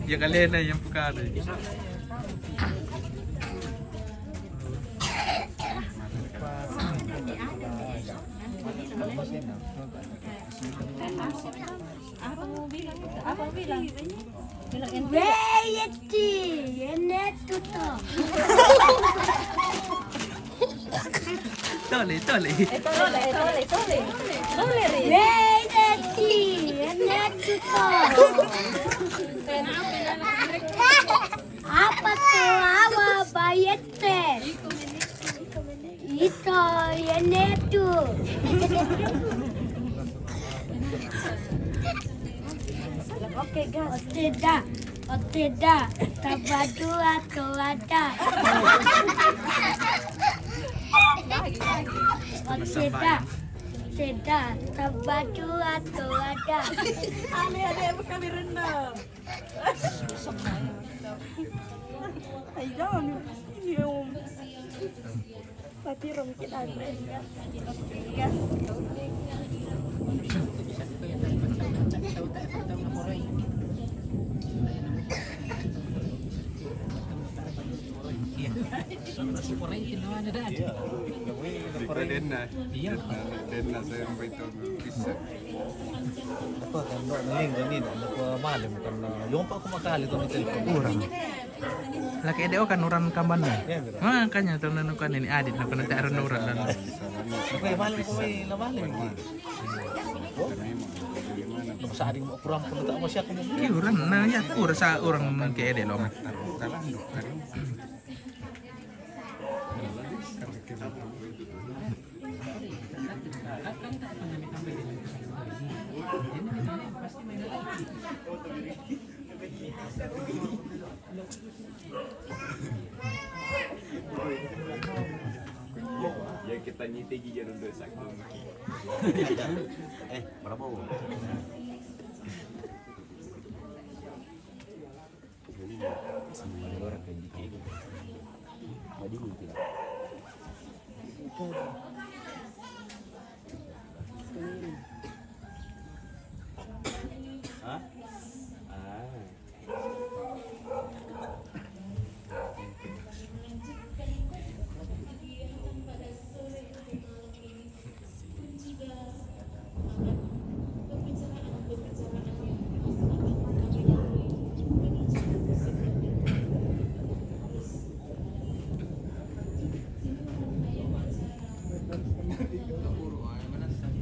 Ya kalena yang pukare. Apa mau bilang itu? Apa mau bilang? Bilang ente. Wei, eti, ene tuto. Tole, tole. Eh, tole, eh, tole, tole. Tole, Ri. Wei, eti, ene tuto. Apa tuh awa bayete? Ito, yenetu. Oke, gas. Oteda, oteda, tabadua, toada. Oteda, oteda, tabadua, toada. Ale, ale, kami rendam. Ay, jangan. Ini, Om. Tapi rom kita ada. Gas. Iya. Iya. Denna. Iya. Denna saya sampai tahu bisa. Apa kan, Mbak, naling kan ini, apa malam kan, eh, yompa aku makali tuh telepon. Orang. Laki ede kan orang kambanna. Iya, betul. Makanya tuh nanu kan ini adit, nanu kan nanti aron orang dan. Apa ya, malam kau main, lah, malam ini. Saring mau kurang pun tak masih aku mau. Iya, orang, nah, ya, aku rasa orang ke ede loh. Ya, kita nyite gigi dulu, sakit. Eh, berapa, Bu? Hah? Ah.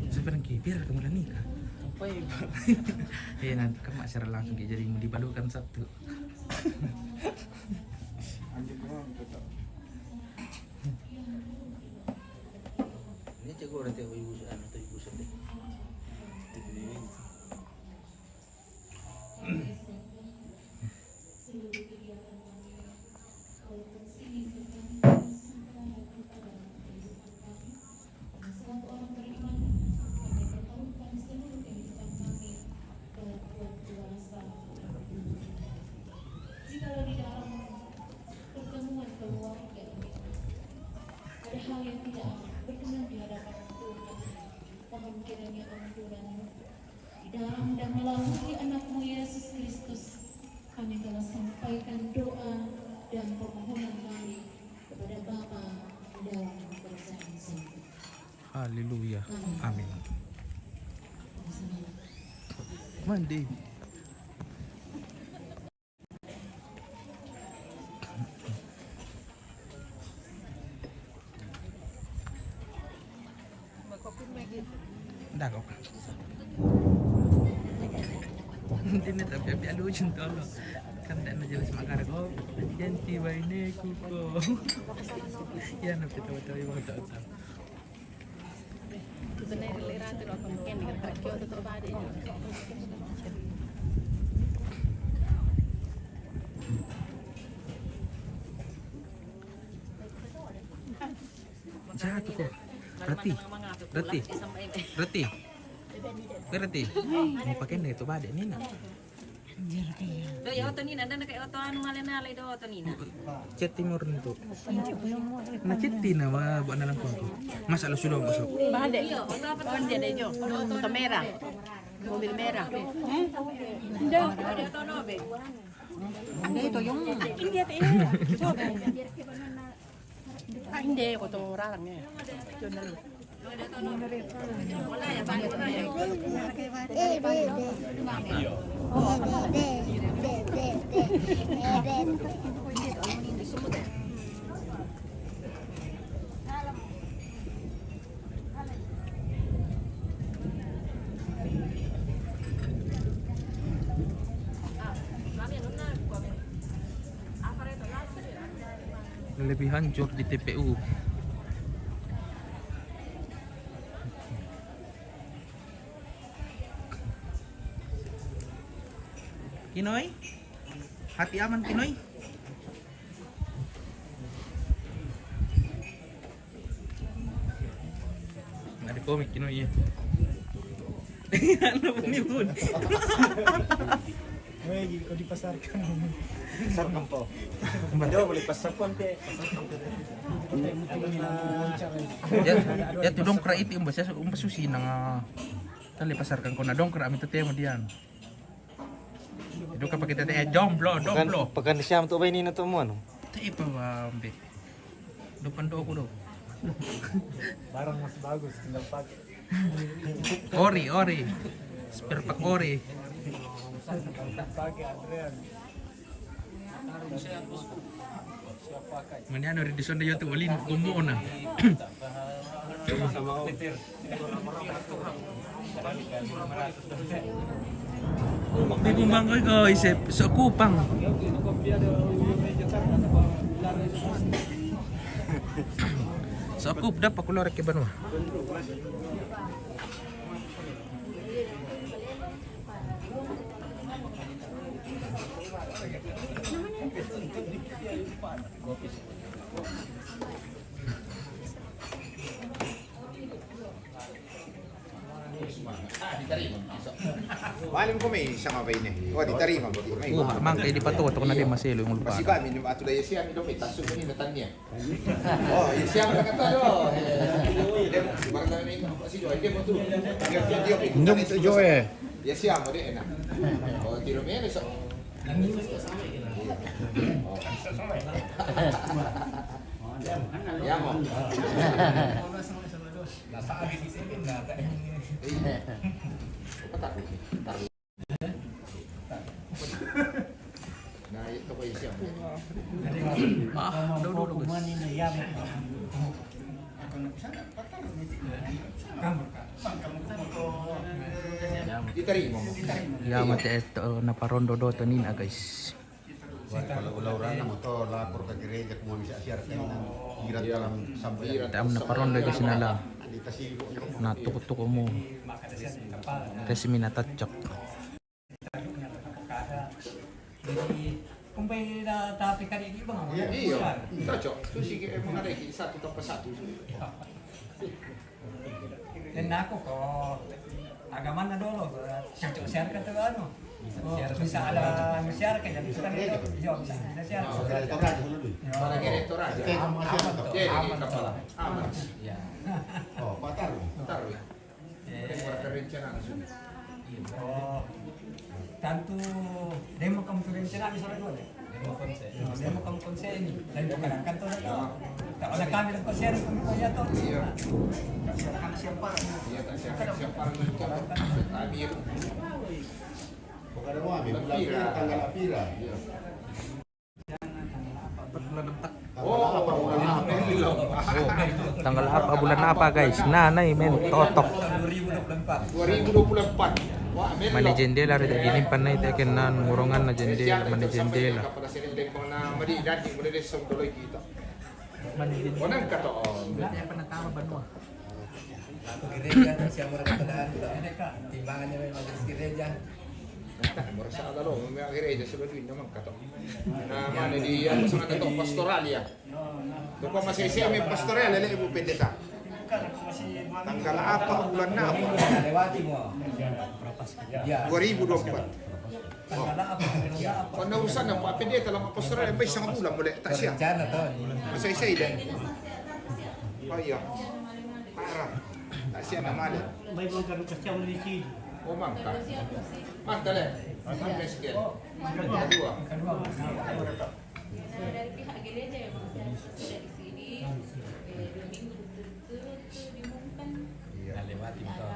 Sebenarnya biar ketemu Lanika. Apa ya? Eh, nanti kan mak share langsung kayak jadi mau dibalukan satu. Anjing doang tetap. Ini cek gua nanti ibu anu tuh ibu sedih. Jikalau di dalam pertemuan keluarga ini ada hal yang tidak berkenan di hadapan Tuhan, mohon kiranya ampunan. Di dalam dan melalui Anakmu Yesus Kristus, kami telah sampaikan doa dan permohonan kami kepada Bapa di dalam kerajaan surga. Haleluya. Amin. Amin. Mandi. Nda kok. Ini tapi abi alu cinta lo. Kan nda jelas makar kok. Janti waine kuko. Ya, nabi tahu-tahu yang tahu-tahu. Jatuh kok. Rati. Rati. Rati. Rati. Mau pakai nda itu badek ni nak. Do ya oto nina, nda na kai oto anu male nale do oto nina. Cetti murni tu. Na cetti na wa buat na langkung tu. Masa lo sudah masuk. Bade. Iyo, oto apa tu? Bade de jo. Oto merah. Mobil merah. Nda. Ada oto nobe. Nda itu yang. Ini dia teh. Coba. Ah, inde ko to rarang e. Lebih hancur di T P U. Kinoy? Hati aman, Kinoy? Ada komik, Kinoy, ya. Ano po ni Bud? Weh, kau dipasarkan. Pasarkan po. Hindi, boleh pasarkan, te. Ya, ya, tu dongkrak iti, umbas, ya, umbas susi nang, ah, tali pasarkan ko na dongkrak, ami tu tema diyan. Itu ka pakita te, eh, domblo, domblo. Pakan, pakan siya to ba ini na to mo, ano? Te, ipa, ah, ambe. Depan toko do. Barang masih bagus, tinggal pakai. Ori, ori. Spare part ori. Pakai Adrian. Mani ano ri di sonda yoto wali gumo na. Di bumbang ko ikaw, isip, sa Kupang. Sa Kup, dapat kulor ke banwa. Malim ko may isa ka ba ini? O, di tarima mo. Di, may Oh, iba. Mang, kaya di pa to, ito ko na di masilo yung ulpa. Kasi ba, minum ato dahil siya, minum ito, may taso ko ni natan niya. Oh, iya siya mo na kata do. Eh, hindi mo, si Barna na yung, si Joy, hindi mo to. Hindi mo to, Joy, eh. Iya siya mo, di, eh, na. Oh, tiro mo yan, eh, so. Oh. Iya mo. Nasa agad si Seven na. Iya. Patak. Na, ito ko yung siya. Ah, do, do, do, guys. Itarimo mo. Ya, mati ito, naparondo do to nina, guys. Wah, kalau ulau rana mo to, lapor ka gereja, kung bisa siar ka na. Irat dalam sampai. Tam naparondo, guys, nala. Di tasi. Na tuko-tuko mo. Kasi minatacak. Jadi, kung may na-, tapi ka rin, iba nga, iyo. Tacho, tu sige, eh, mga reki, satu tanpa satu. Dan ako ko, agama na dolo, cocok siya ka to, ano. Oh, bisa ada, ano, siya ka, jadi suka nito. Iyo, bisa, bisa siya. Para kere to ra. Aman to, aman to. Aman. Oh, patar. Patar. Eh, tantu demo kam tu rencana di sore dua, eh? Demo konsen. No, demo kam konsen. Lain bukan kantor atau. Tak ada kami dan konsen kami punya tu. Iya. Tak siapa, kami siapa? Iya, tak siapa, siapa? Kami. Bukan ada uang, bulan pira, tanggal pira? Iya. Oh, tanggal apa, bulan apa, guys? Na, na, men, totok. Dua ribu dua puluh empat. Mani jendela, ada gini panai, tak kenal, murongan na jendela, mani jendela. Mani jendela. Nggak ada yang pernah tahu, Banua. Aku gereja, siapa orang katakan, timbangannya memang gereja. Merasa ada lo, memang gereja sudah duit memang kata. Nah, mana di yang sana kata pastoral ya. Bukan masih siap main pastoral, lele ibu pendeta. Tanggal apa, bulan apa? Lewati mo. Dua ribu dua puluh empat. Tanggal apa, bulan apa? Kau na urusan apa? Pendeta lama pastoral yang baik sangat bulan boleh tak siap. Rencana tahun. Masih saya dan. Oh iya. Parah. Tak siap nama dia. May mga ganun kasi ako ni si Oh, mangka. Mangka le. Mangka le. Kedua. Dari pihak gereja yang masih ada di sini, eh, dua minggu betul-betul di Mungka. Iya. Melewati betul.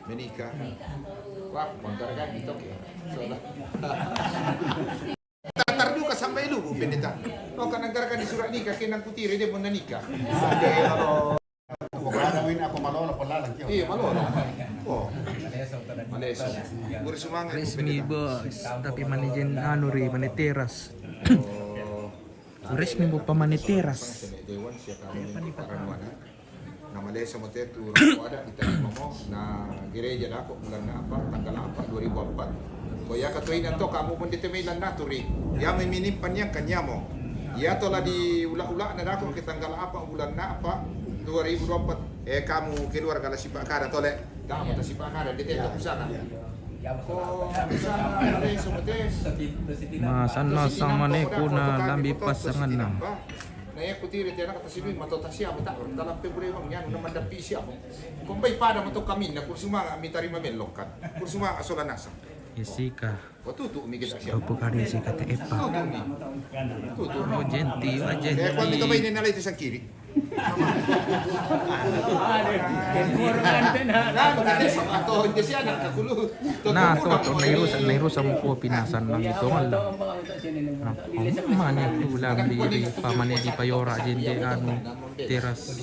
Menikah. Wah, mangkarakan di Tokyo. Soalnya. Tatar duka sampai lugu, pendeta. Oh, kan nangkarakan di surat nikah, kenang kutiri dia mau nikah. Oke, kalau aku ada win, aku malolo pelalang, kio. Iya, malolo. Oh. Maleso. Guru semangat. Resmi, bos, tapi manijen anu ri, mani teras. Oh. Resmi bu pamani teras. Na maleso mo te tu roko ada kita mo na gereja dako bulan na apa, tanggal apa, dua ribu empat. Ko ya kato ina to kamu pun dite mai lan naturi. Ya mai minimpan yang kanyamo. Ya to la di ula-ula na dako ke tanggal apa, bulan na apa, dua ribu dua puluh empat. Eh, kamu keluarga la sipa kada tole. Kamu ta sipa kada dite to sana. Ko sana maleso mo te. Masana sama ne kuna lambi pasangan na. Na iya kutiri tiana kata sidui mato tasia mata dalam pebure bang yan na mandapi siapa. Kombai pada mato kami na kursu manga mi tarima melok kan. Kursu manga sola nasa. Isika. Watutu mi kita siapa. Dopo kari isika te epa. Tutu mi. Tutu. Oh, genti, wah, genti. Eh, kuan mi to bai ne nalai tu sangkiri. Nah, to, to, nairusa, nairusa mo ko pinasan lang ito, wala. Nah, oh, mani ko lang di, di pa mani di payora din di, anu, teras.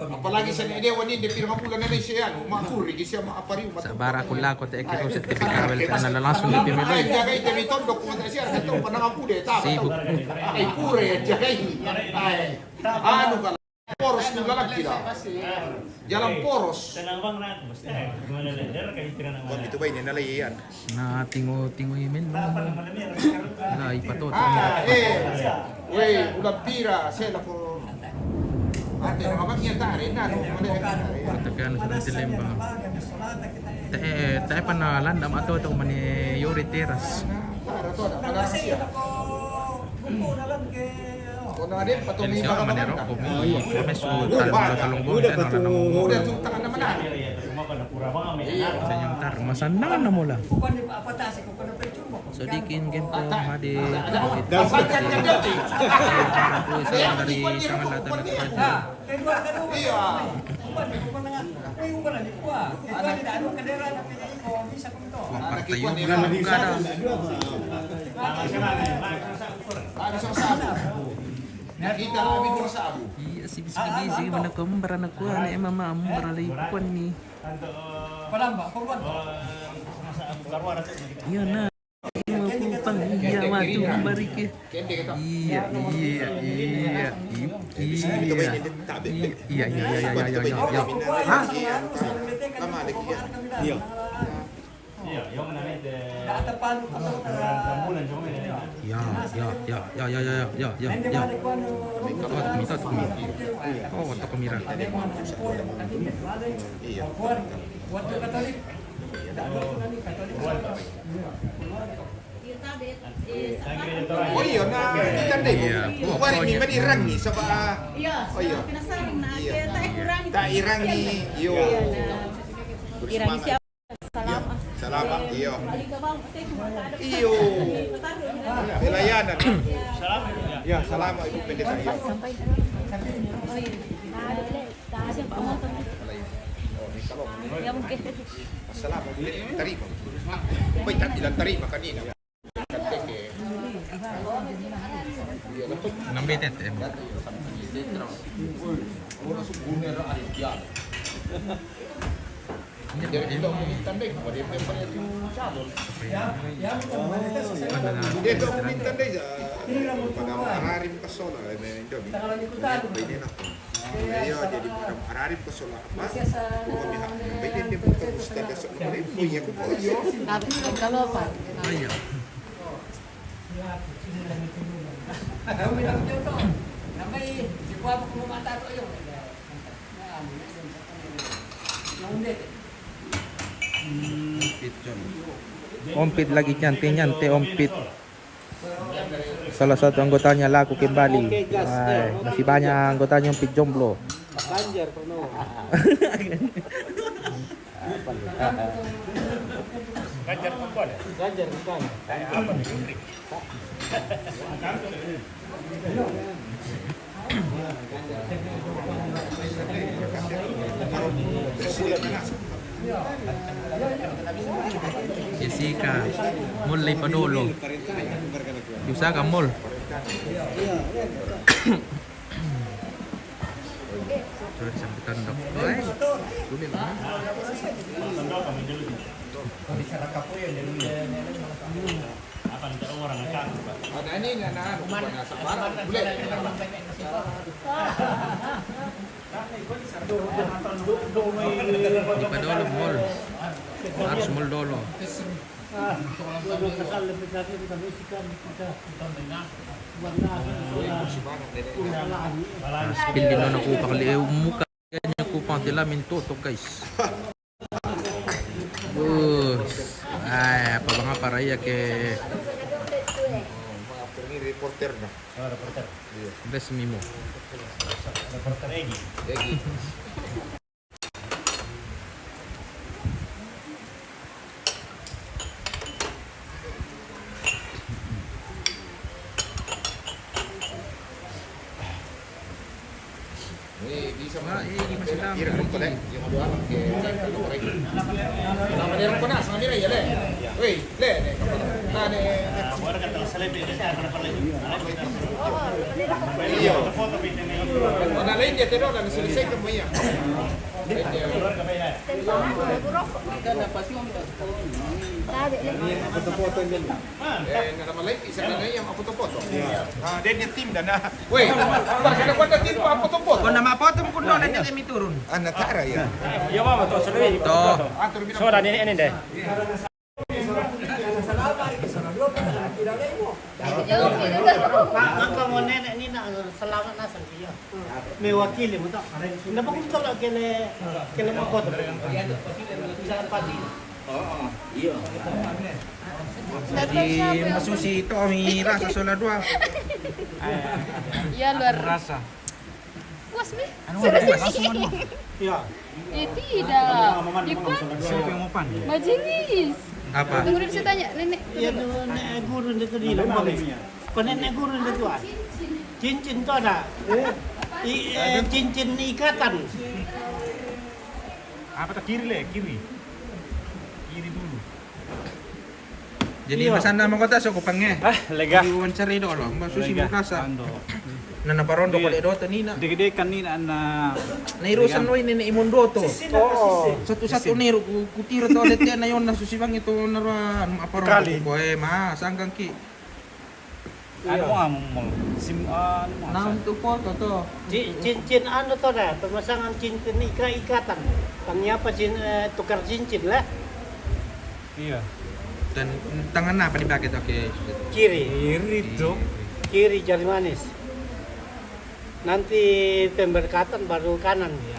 Apalagi sa ide wani de pirang bulan na siya, ano, makuri siya, maapariw. Sa bara ko lako te ekirusa te pikabel ka na langsung di pimili. Ay, jagay te mitondok mo ta siya, ito panangapude ta. Sibuk. Ay, pure, jagay. Ay. Ano ka? Poros ko lalaki da. Jalan poros. Tanang bang na, basta, eh, gimana na, dara ka itira na. Wag ito ba, ini na lang iyan. Na tingo-tingo imen, no? Wala, ipatot. Ah, eh. Wey, ulang pira, sela ko. Ate, na mabang niya tare, na, no? Mali, eh. Matakan sa ng Telembang. Te, eh, te panalan, dam ato, to, mani Yuri Teras. Tara, to, na, panalan siya. Kung na din, patong Yan siya, manero, kung may, kung may suot, talong, talong, buwan, ano, ano, ano. Udah, tuntakan naman na. Sa inyong tar, masandakan na mo lang. So, di kin game po, hadi, dapat yan, yan, yan. Para po sa mga dari, sa mga lata na kapatid. Iya. Kuwang parte yun. Bulan na buka na. Ano sa sabo? Nakita namin ko sa abo. Iya, sige, sige, sige, mana ko, mambara na ko, ano, eh, mama, mambara lang yung kuwan ni. Palamba, palamba. Iya na. Iya, matu, mambari ke. Iya, iya, iya, iya, iya, iya, iya, iya, iya, iya. Ha? Iya. Ya, ya, ya, ya. Oh, kota Kemira. Oh, iya, na, kita deh. Iya. Wari mi mani rangi, saba. Iya, oh, iya. Penasaran, nah, iya. Kita kurang. Tak irangi, yo. Iya, nah. Irangi siapa? Salam. Salam, iyo. Iyo. Pelayanan. Ya, salam, Ibu Pendeta, iyo. Salam, Ibu Pendeta, tarima. Baik, tak bilang tarima kanina. Nambete te. Ararim ka sola, eh, Indomie. Pwede na. Iyo, jadi ararim ka sola. Mas, kami ha, nambay din, di ba, tapos taga sa, nambay din, kuya ko po, iyo. Tapi kalau apa? Ayo. Ompit lagi niyan, te niyan, te ompit. Salah satu anggotanya laku kembali. Ay, masih banyak anggotanya yang jomblo. Banjar, Pak Noah. Ganjar kembali. Ganjar kembali. Eh, apa nih? Jessica, mall lagi padolo. Usaha ka mall. Sorry, sampai tandok. Oi, sulit lah. Akan terus orang akan. Ada ini, nana, bukan sabar. Boleh. Di padolo mall. Harus mall dolo. Nah, spill din na kupang li, eh, muka niya kupang tila minto to, guys. Bus. Ay, apa ba nga para iya ke. Mga after ni reporter na. Oh, reporter. Iya. Bless me mo. Reporter Egi. Egi. Eh, bisa. Ah, eh, di masih lama. Kira pun tadi, yang ada anak ke, nama dia orang pernah sama dia ya, le. Weh, le, le. Nah, le. Iya. Oh, nah, lain dia terus, dan selesai ke Maya. Lain dia. Ini foto-foto ini. Eh, nada malai, isa na iya ang foto-foto. Ah, dia niya team dan, ah. Weh, kada kuat tim pa foto-foto. Kung na mapoto mo kuno, na dili mi turun. Ah, natara ya. Iya, mama, to, sa lawi. To. Ah, turun. So, na, ini, ini, deh. Maka mo nene ni na, salamat na sa iyo. Mewakili mo to. Nda ba kung tolo kele, kele mo koto. Sa pati. Oo, iyo. Jadi masusi to, mi rasa sola dua. Iya, luar. Rasa. Puas mi? Anu, serius puas mi? Semua. Iya. Eh, tidak. Siapa yang mau pan? Majelis. Apa? Tunggu dulu, saya tanya, Nenek. Iya, tuh, Nek Guru itu di rumah. Kau Nenek Guru itu, ah. Cincin tuh ada. I, eh, cincin ikatan. Apa tak kiri, le? Kiri. Kiri dulu. Jadi, iya. Masana mo kota so ko pange. Ah, lega. Di wawancara dolo, Mbak Susi. Lega. Mukasa. Ando. Na, na parondo ko le doto ni na. Degde kan ni na, na. Na irusan lo ini, ini imon doto. Oh. Satu-satu ni ru ku, kutira to le te na yon na Susi bang itu na ra, anu, aparondo kali ko, eh, ma, sanggang ki. Anu mo, anu mo. Sim, anu mo. Nah, untuk foto to. Ci-, cincin anu to dah, pemasangan cincin ika-ikatan. Tanya apa cin-, eh, tukar cincin lah. Iya. Dan tangan apa dipakai to? Oke. Kiri. Kiri to. Kiri jari manis. Nanti pemberkatan baru kanan. Iya.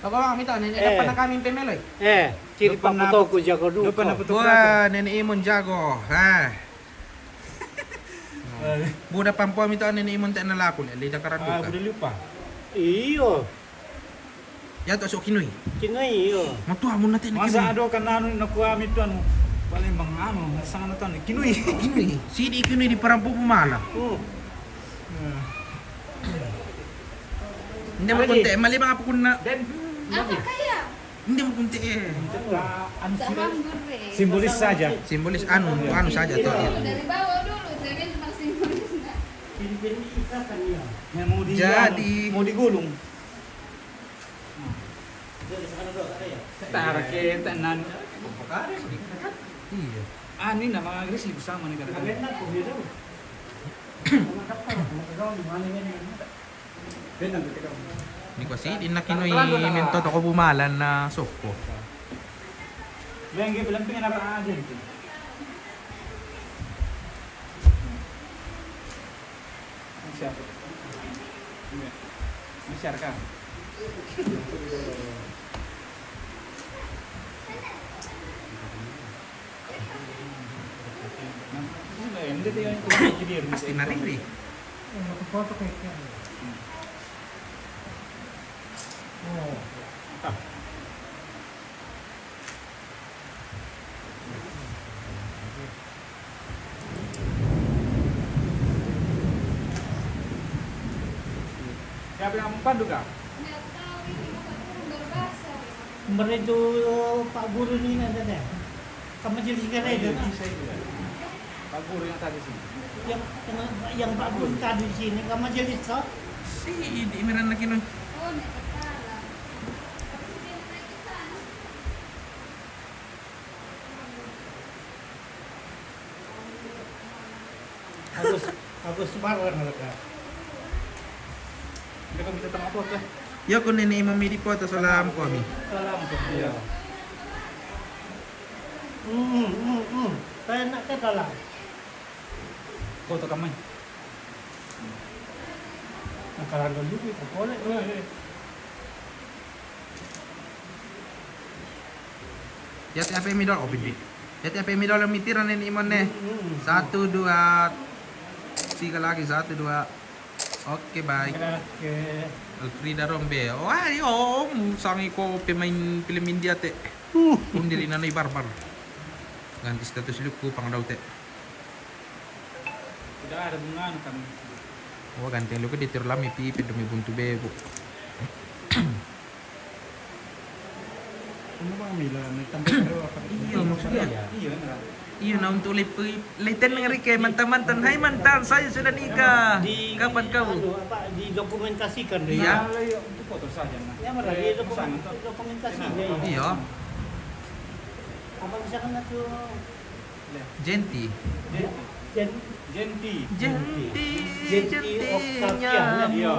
Apa bang, mita nenek, eh, dapat na kami pemelo, eh? Eh, kiri paputoku jago duko. Wah, nenek imon jago. Ha. Buda pampo mita nenek imon te na laku le, le dakaran duka. Ah, buda lupa. Iyo. Ya to so kinui. Kinui, iyo. Matua mun na te na kinui. Masa ado kan anu na kuami tu anu. Paling bang anu, sana na tu anu. Kinui. Kinui. Sidi kinui di parampu pumala. Oh. Nah. Hindi mo kunti, mali ba nga po kun na? Apa kaya? Hindi mo kunti eh. Simbolis saja. Simbolis anu, anu saja to. Dari bawah dulu, dari tempat simbolis na. Jadi. Mau digulung. Tara kita nan. Iya. Ani na, mga aggressive sama ni kata. Ni ko si, di na kinui minto to ko bumalan na soko. Lagi bilang pengen apa aja gitu. Siapa? Iya. Masyarakat. Pasti nariri. Oh. Mantap. Siapa yang mempandu kah? Nggak tahu, ini bukan turun baru basah. Kemarin tuh Pak Guru ini ada deh. Ke majelis kan itu. Iya, bisa itu ya. Pak Guru yang tadi sih. Yang, yang, yang Pak Guru tadi di sini ke majelis toh. Si di Imiran lagi no. Oh, nggak salah. Agus, Agus Sumarwan mereka. Mereka minta tengah foto. Ya, ko nene mami di foto, salam ko mi. Salam ko. Iya. Hmm, hmm, hmm. Saya nak ke dalam. Foto kami. Nakalan dulu, boleh. Ya, tiap middle, oh, bibit. Ya, tiap middle yang mitiran ini, Imon, nih. Hmm. Satu, dua, tiga lagi, satu, dua. Oke, baik. Oke. Elfrieda Rombe. Wah, iyo, sangi ko pemain film India, te. Uh. Kundil inanai barbar. Ganti status luku pangdau, te. Tidak ada bunga kan. Oh, ganteng lu ke di tir lami pi, pi demi buntu bebo. Ini bang Mila, naik tambah baru apa? Iya, maksudnya. Iya, nah. Iya, nah, untuk lip-, liten ngeri ke mantan-mantan. Hai mantan, saya sudah nikah. Di, kapan kau? Anu, apa, didokumentasikan deh. Iya. Nah, iya, itu foto saja, nah. Ya, mana? Eh, di dokum-, pesan itu. Dokumentasinya, iya. Iya. Apa misalkan tuh? Jenti. Jen-, Jenti. Jenti. Jenti, Jenti jentinya. Octavian, ya? Iya.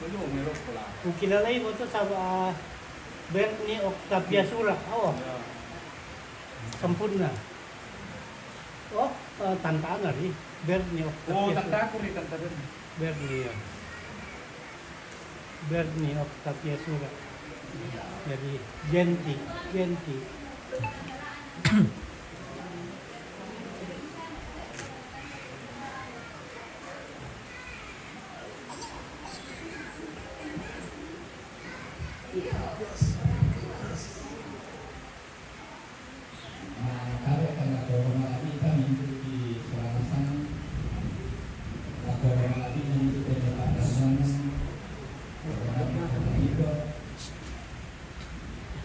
Belum, ya, lupa lah. Kukira lain itu sama Bernie Octavia Sura. Oh. Iya. Sempurna. Oh, eh, tante Ana, ri. Bernie Octavia Sura. Oh, tante aku, ri, tante Bernie. Bernie, ya. Bernie Octavia Sura. Jadi, Jenti, Jenti.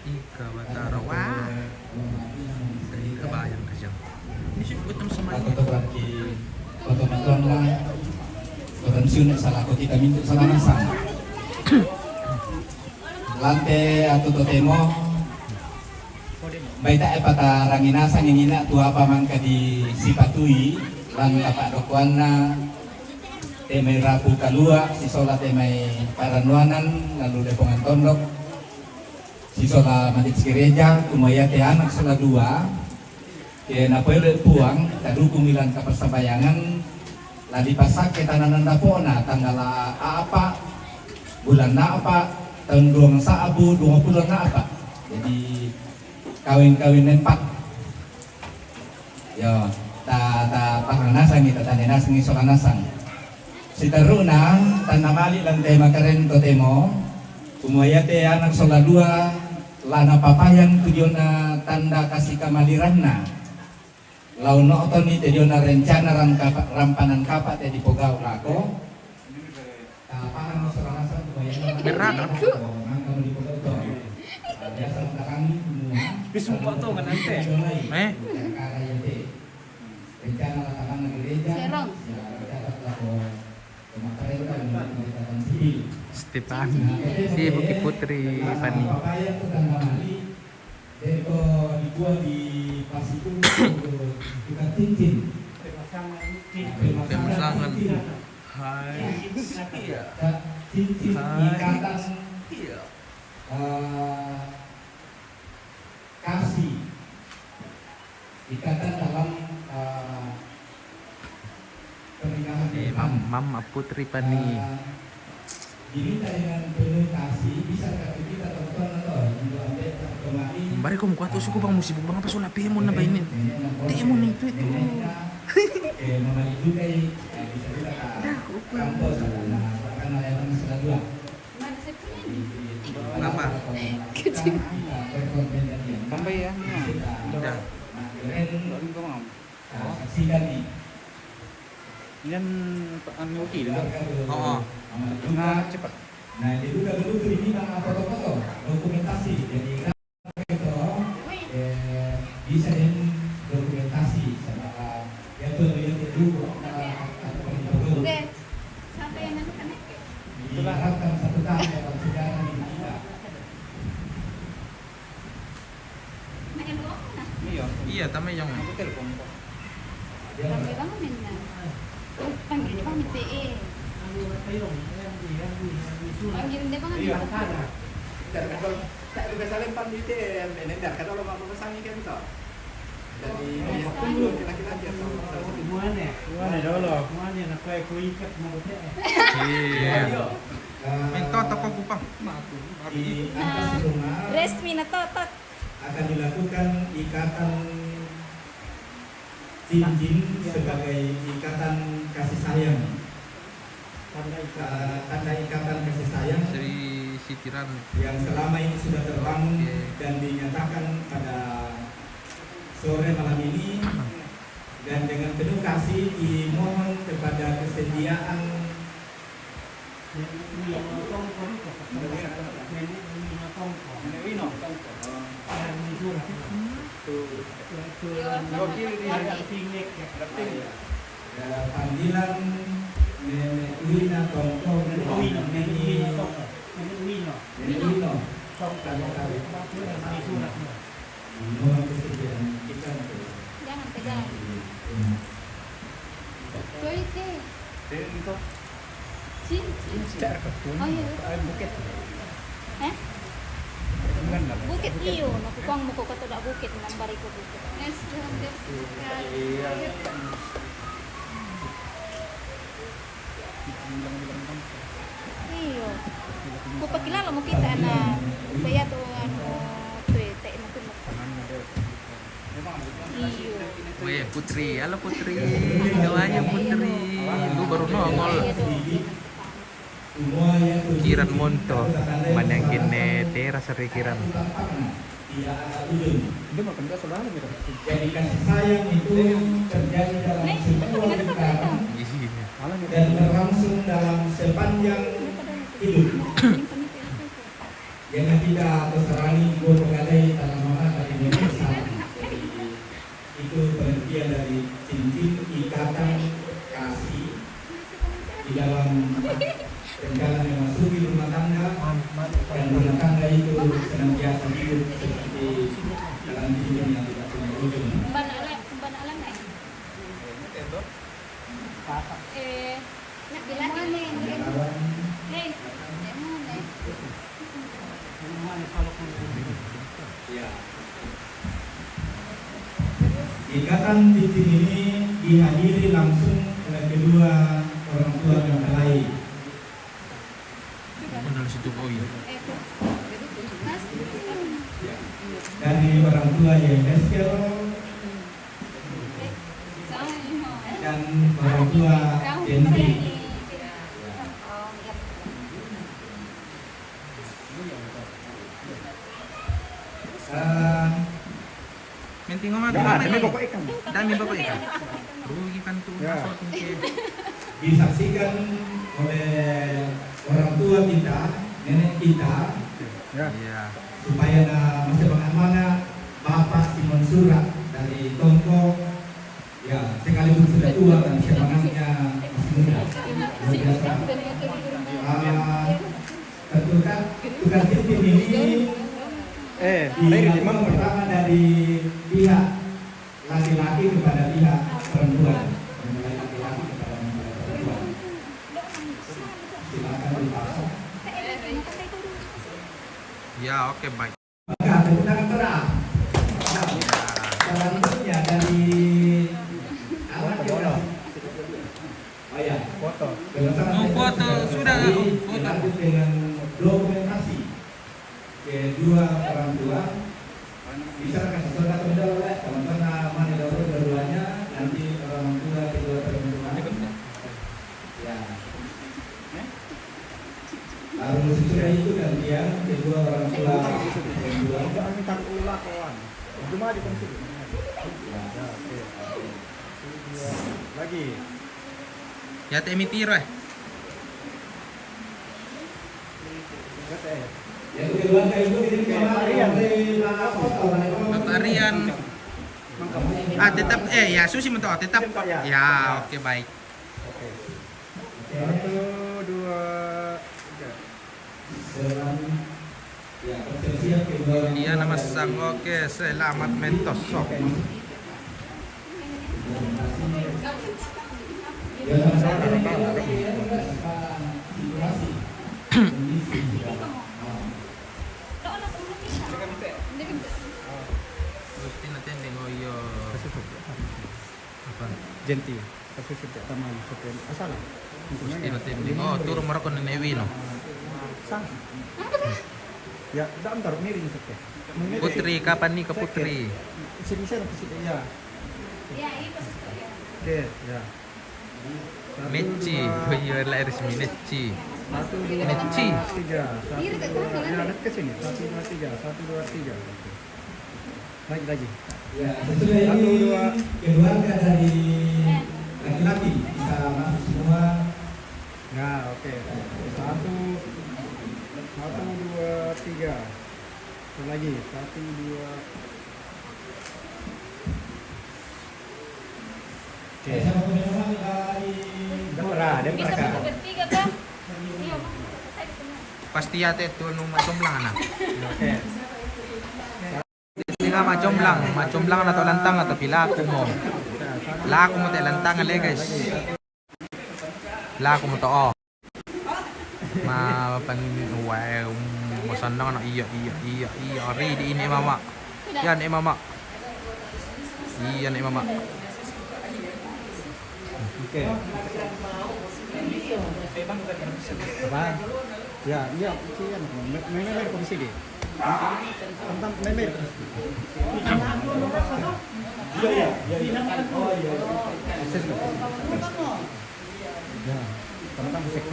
Ika Batara, wah. Dari kebayang kerja. Ini sih buat sama ini. Aku tuh lagi foto-foto lah. Orang sini salah, aku kita minta salah masang. Lante atau totemo. Baita e pata ranginasa ngingina tu apa mangka di sipatui, lan tapa dokuanna, te mai rapu kalua, sisola te mai paranuanan, lalu depongan tondok, sisola majelis gereja, kumua iate anak sola dua, Ke napoelo Puang, tadukung ilan kapasambayangan, la dipasakke tananan dapona, tanggal apa, bulan apa, tahun dua sa'bu dua puluh apa. Jadi, kawin-kawin empat. Yo, ta, ta pahang nasangi, ta tane nasangi, sola nasang. Siterru'na, tanna mali' lan te makarenta totemo, kumua iate anak sola dua, la napapayang tu diona tanda kasi kamaliranna. Lao no'toni te diona rencana ran kapa-, rampanan kapa' te dipogau' lako. Tapahang sola nasang kumua iate anak sola dua, mangkamo dipogau' to. Biasa matarangi kumua. Bisumpa to nganante. Eh? Rencana la tamanna gereja, Serong. Ya, rencana lako. Stefani. Si Bukit Putri, Pani. Deko dikua di Pasitu, tukang cincin. Pemasangan. Hai. Iya. Cincin ikatan. Iya. Eh, kasih. Ikatan dalam, eh, pernikahan. Eh, Mam-, Mama Putri Pani. Eh, diminta dengan penuh kasih, bisa kata kita teman-teman atau untuk ambil kembali. Mbari ko mukuatu suku bang musibuk bang apa sola pemon na bainin. Temon itu itu. Eh, Mama juga, eh, bisa juga. Dah, oke. Kampus, nah, bahkan ada yang sudah dua. Apa? Tambah ya? Udah. Udah. Saksikan nih. Nian anu ki dulu. Oh, oh. Nah, cepat. Nah, jadi udah dulu tuh ini, Bang, apa-apa tuh? Dokumentasi. Jadi, itu, eh, bisa jadi dokumentasi sama, ya, tuh, lihat itu, apa, apa, apa, apa. Oke. Siapa yang anu kan? Diharapkan satu tahun dapat sejarah di kita. Iya. Iya, tama yang. Aku telepon kok. Ramai banget mainnya. Panggil dia bang di T E. Panggil dia bang di T E. Iya. Dari kata, tak ada salah pan di T E, ini dari kata lo mau pesan ikan tuh. Dari dia pun belum laki-laki atau salah satu. Muane. Muane dolo. Muane na koe kuikat mau T E. Iya. Minta toko kupang. Nah, resmi na totok. Akan dilakukan ikatan cincin sebagai ikatan kasih sayang. Tanda ikatan. Eh, tanda ikatan kasih sayang Sri Sitiran. Yang selama ini sudah terbangun, oke, dan dinyatakan pada sore malam ini, dan dengan penuh kasih dimohon kepada kesediaan panggilan Nenek Wina Tongko. Nenek Wina, Nenek Wina Tongko. Nenek Wina. Nenek Wina. Tongko. Jangan pegang. Coy, teh. Cin, cin. Oh, iya, iya. Bukit. Eh? Bukit iyo, naku kuang muko kata dak bukit, nambar iko bukit. Iya. Iyo. Ku pakilala mo kita na, kaya to, anu, to, eh, te, anu, to. Iyo. Weh, Putri, halo Putri. Doanya Putri. Lu baru nongol. Iya, to. Kiran Monto, manangkin ne teras re Kiran. Jadi kasih sayang itu terjadi dalam sebuah lingkaran dan berlangsung dalam sepanjang hidup. Jadi kita terserani gua pegadai tanah mama dari Indonesia. Jadi, itu pengertian dari cincin ikatan kasih di dalam rencana memasuki rumah tangga, dan rumah tangga itu senantiasa hidup seperti dalam cincin yang tidak punya ujung. Mbak Nala, Mbak Nala nggak? Eh, nak bilang ini. Hei, mana? Ya. Ikatan cincin ini dihadiri langsung oleh kedua orang tua mempelai. Mana situ kau ya? Dari orang tua Y F S K dan orang tua N P. Eh, Menting amat. Dami bako ikan. Dami bako ikan. Rugi kan tuh. Ya. Disaksikan oleh orang tua kita, nenek kita, ya, iya, supaya na masih mangamana Bapak Simon Sura dari Tongko. Ya, sekalipun sudah tua, tapi semangatnya masih muda. Luar biasa. Ah, tukar, tukar cincin ini, eh, diambil pertama dari pihak laki-laki kepada pihak perempuan. Dari laki-laki kepada mempelai perempuan. Silakan dipasang. Ya, oke, baik. Maka tepuk tangan, saudara. Nah, selanjutnya dari anak generasi. Oh ya. Foto. Mau foto, sudah, foto. Dilanjut dengan dokumentasi kedua orang tua. Bisa kasih contoh terlebih dahulu, ya, teman-teman, mana dahulu keduanya, nanti orang tua kedua perempuan. Ya. Baru sesudah itu gantian kedua orang tua kedua. Enggak, ini taruh ulah, kawan. Itu mah di kunci. Ya. Ya, oke. Lagi. Ya, te mitiro, eh. Bapak Rian. Ah, tetap, eh, ya, susi mentok, tetap. Ya, oke, baik. Satu, dua, tiga. Iya, nama sang, oke, selamat mentos. Sok. Gusti na tending, oh iya. Apa? Genti. Tapi sudah taman, sudah asal. Gusti na tending. Oh, turun maroko nene wino. Sah. Ya, dah antar miring, sudah. Putri, kapan nikah, Putri? Sini, sini, ke sini, ya. Oke, ya. Satu, Meci, dua. Oh iya, lahir resmi Meci. Satu, dua, Meci. Tiga. Satu, dua, ya, lihat ke sini. Satu, dua, tiga. Satu, dua, tiga. Baik lagi. Ya, sesudah ini, satu, dua. Keluarga dari laki-laki bisa masuk semua. Ya, oke. Satu, satu, dua, tiga. Satu lagi. Satu, dua. Oke. Dora, dia. Bisa bertiga, Kak? Iya. Pasti ya, teh, tuh, nu, macam belang, anak. Oke. Ini nggak macam belang, macam belang atau lantang atau pilaku mo. Laku mo te lantang le, guys. Laku mo to, oh. Ma pan wae, um, masandang na, iya, iya, iya, iya, ari di ini mama. Iya, nek mama. Iya, nek mama. Oke. Apa? Ya, iya, iya, me-, me-, me-, komisi di. Tentang me-, me-, komisi. Iya, iya, iya, iya. Oh, iya, iya. Akses, Pak. Ya, tentang sekte.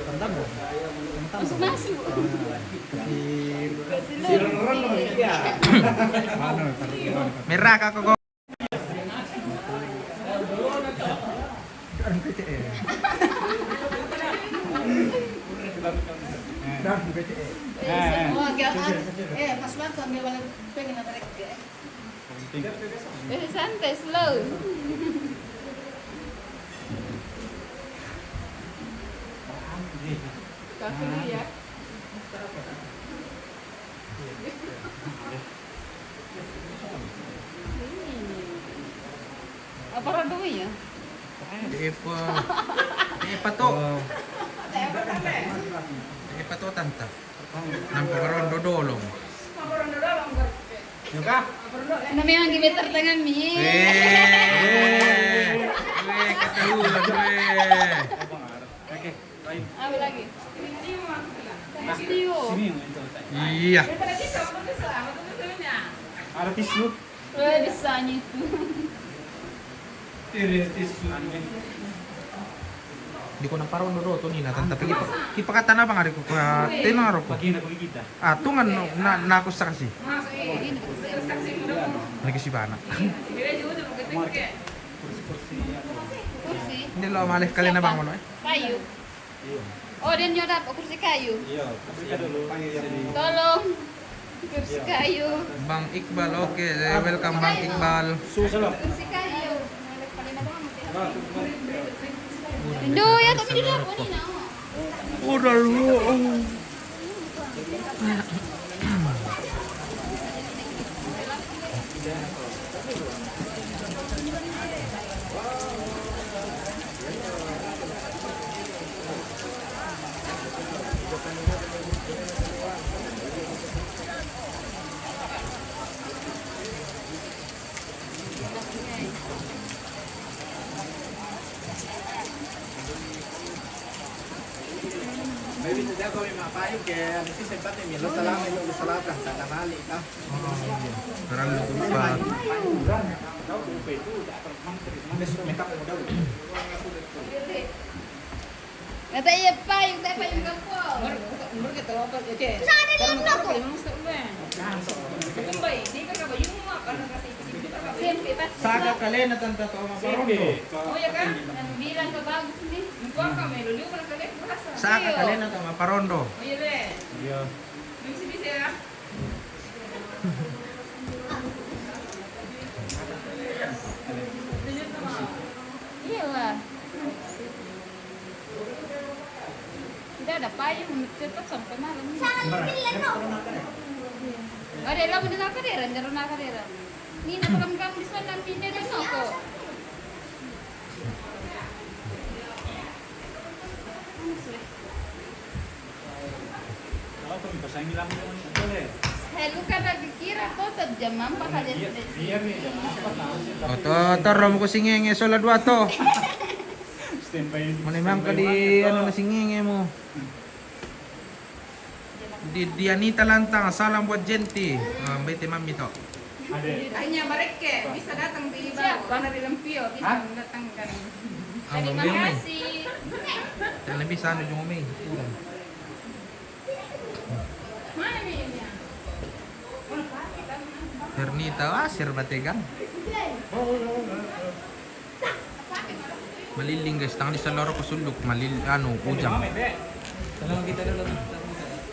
Tentang, tentang. Masuk-masuk. Nah, kecil. Iya. Mana, taruh di mana? Merah, Kak Koko. Dari P T E. Dari P T E. Eh, semua agak, eh, pas waktu ambil balik pengen ada rek, eh. Eh, santai, slow. Kau dulu ya. Apa rodo ya? Epa. Epa to. Epa to, tanta. Nampak rondo dolong. Apa rondo dolong, Bro? Ya kah? Karena memang di meter tangan mi. Eh. Eh, ketahuan, eh. Oke. Apa lagi? Iya. Ada tisu. Eh, bisanya itu. Ada tisu. Di ko na paro no do to ni na tanta pigi. Kipakatan apa ngari ko ka tenaro ko. Ah, tungan na, na, na ko saksi. Lagi si bana. Kursi. Hindi lo malih kali na bangun, eh. Kayu. Oh, dia nyodap kursi kayu. Iya, kursi kayu. Tolong. Kursi kayu. Bang Iqbal, oke. Eh, welcome, Bang Iqbal. Susah loh. Kursi kayu. Indo, ya, tapi di dapur ni, nak. Udah lu. Terlalu cepat. Nata iya payung, tapi payung kampung. Sana dia yang belakang. Saka kalena tanta to maparondo. Oh ya kan? Anu bilang ka bagus ni. Engkau ka melo liu ka kalena rasa. Saka kalena to maparondo. Oh ya be. Iya. Bisa bisa ya. Iyalah. Tidak ada payung, tetap sampai malam. Ada yang lamun nak kadera, jero nak kadera. Ni nak pegang-pegang di sana, pindah dan noko. Helu kada dikira kau tetap jam empat aja. Biar nih jam empat langsung. Oh, to, to, rom ko singenge sola dua to. Standby. Mana memang ka di anu na singenge mo. Di, di Anita Lantang, salam buat Jenti. Ah, mbak itu mami to. Hanya mereka bisa datang di bawah, karena di Lempio bisa datang kan. Ah, terima kasih. Jangan lebih sana juga mi. Hernita, ah, sir bategang. Maliling, guys, tang di saloro ko suluk, malil-, anu, ujang.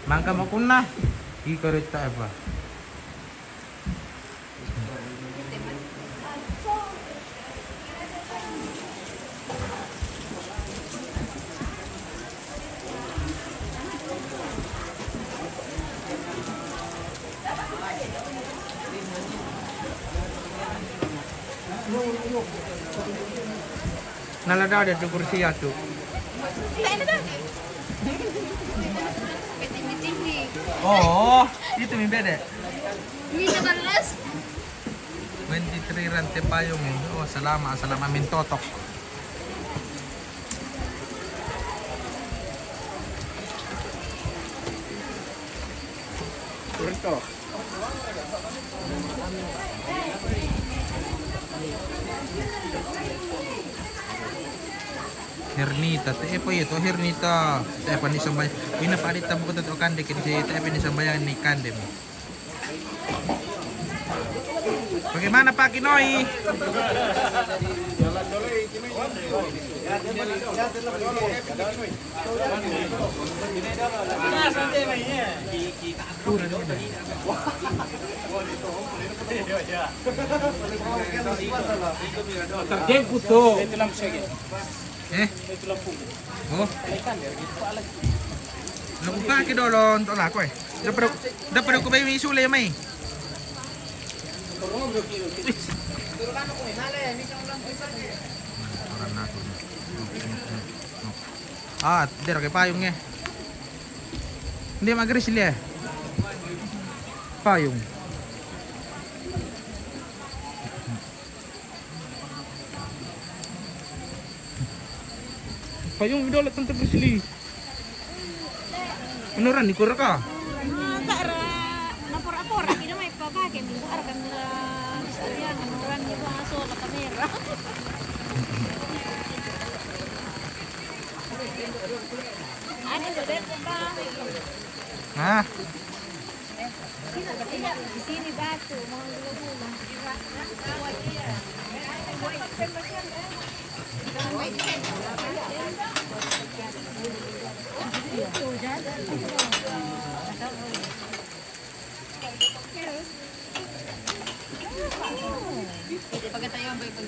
Mangka mo kunna. Ika rita apa? Nala dada tu kursi atu. Oh, itu mi bede. Ini sebelas. Twenty-three rante payung ini. Oh, salama, salama mintotok. Kurang to. Hernita, te epo ito, Hernita. Te epo ni sambay. Ina pa di tamu ko to kande kini te epo ni sambayan ni kande mo. Bagaimana Pak Kinoi? Terjengku to. Eh? Oh. Lagu pake dolo untuk lako eh. Dapat aku bayi misule mai. Ah, dia pakai payung eh. Dia magris dia. Payung. Payung video lah tentang Bruce Lee. Beneran di Korea kah? Enggak, ra, na pora-pora, kita mai papake, mi ara kan la istorian, orang ni ba so la kamera. Ada sudah, Bang. Nah. Di sini batu, mau gula-gula. Pagkatayo ang bagay.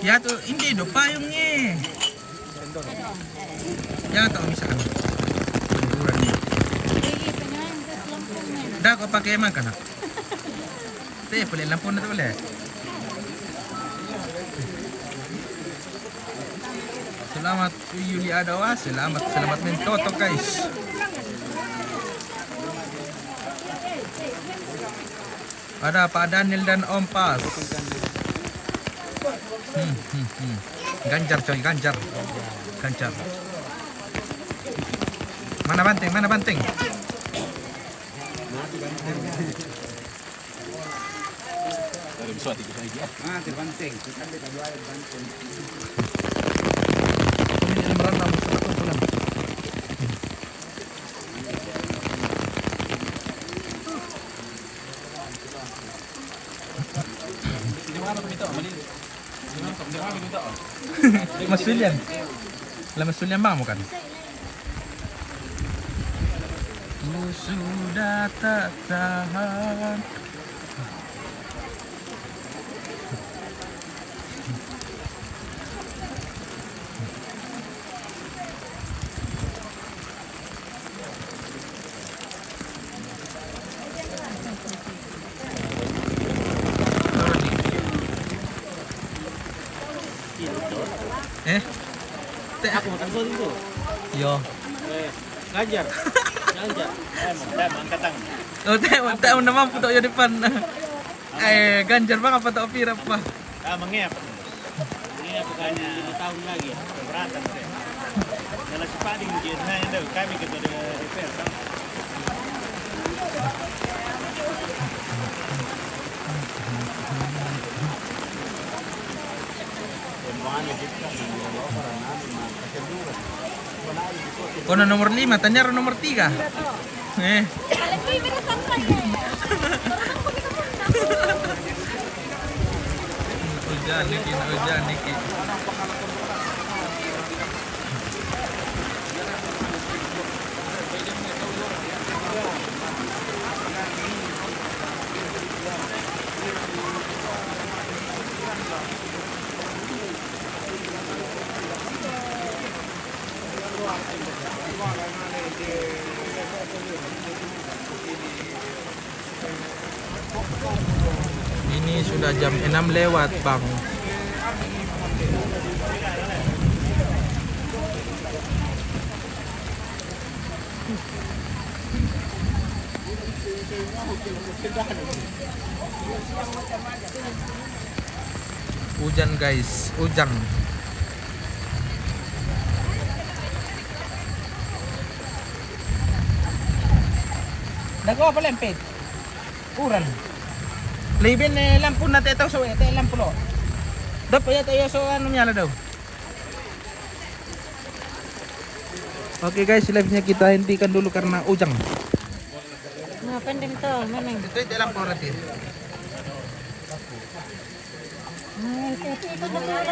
Ya tu, hindi do payung eh. Ya tu, misalkan. Hiburan ni. Dah kau pakai makan nak? Te, pale lampu na to, pale. Salamat, Yuli Adawa. Salamat, salamat mintotok, guys. Ada Pak Daniel dan Om Pas. Hmm, hmm, hmm. Ganjar, coy, ganjar. Ganjar. Mana banteng? Mana banteng? Ah, terbanting. Kita ambil dua air banting. Masulian. Lah, masulian mau kan? Ku sudah tak tahan. Eh? Te aku makan kau itu. Yo. Eh, Ganjar. Ganjar. Eh, mau, eh, mau angkat tangan. Oh, te, te, na mampu tok yo depan. Eh, Ganjar bang apa tok pira, Pak? Ah, mengep. Ini bukannya lima tahun lagi, keberatan, Pak. Kalau cepat di ujian, nah, itu kami kita ada repair, kan? Kono nomor lima, tanyar nomor tiga. Eh. Ujan niki, ujan niki. Ini sudah jam enam lewat, Bang. Ujan, guys, ujan. Dago apa lempet? Uran. Leben, eh, lampu na te tau so, eh, te lampu lo. Dop ya te so anu nyala daw. Oke guys, live-nya kita hentikan dulu karena ujang. Nah, pending to, memang. Itu aja lampu nanti. Nah, itu, itu, itu, itu.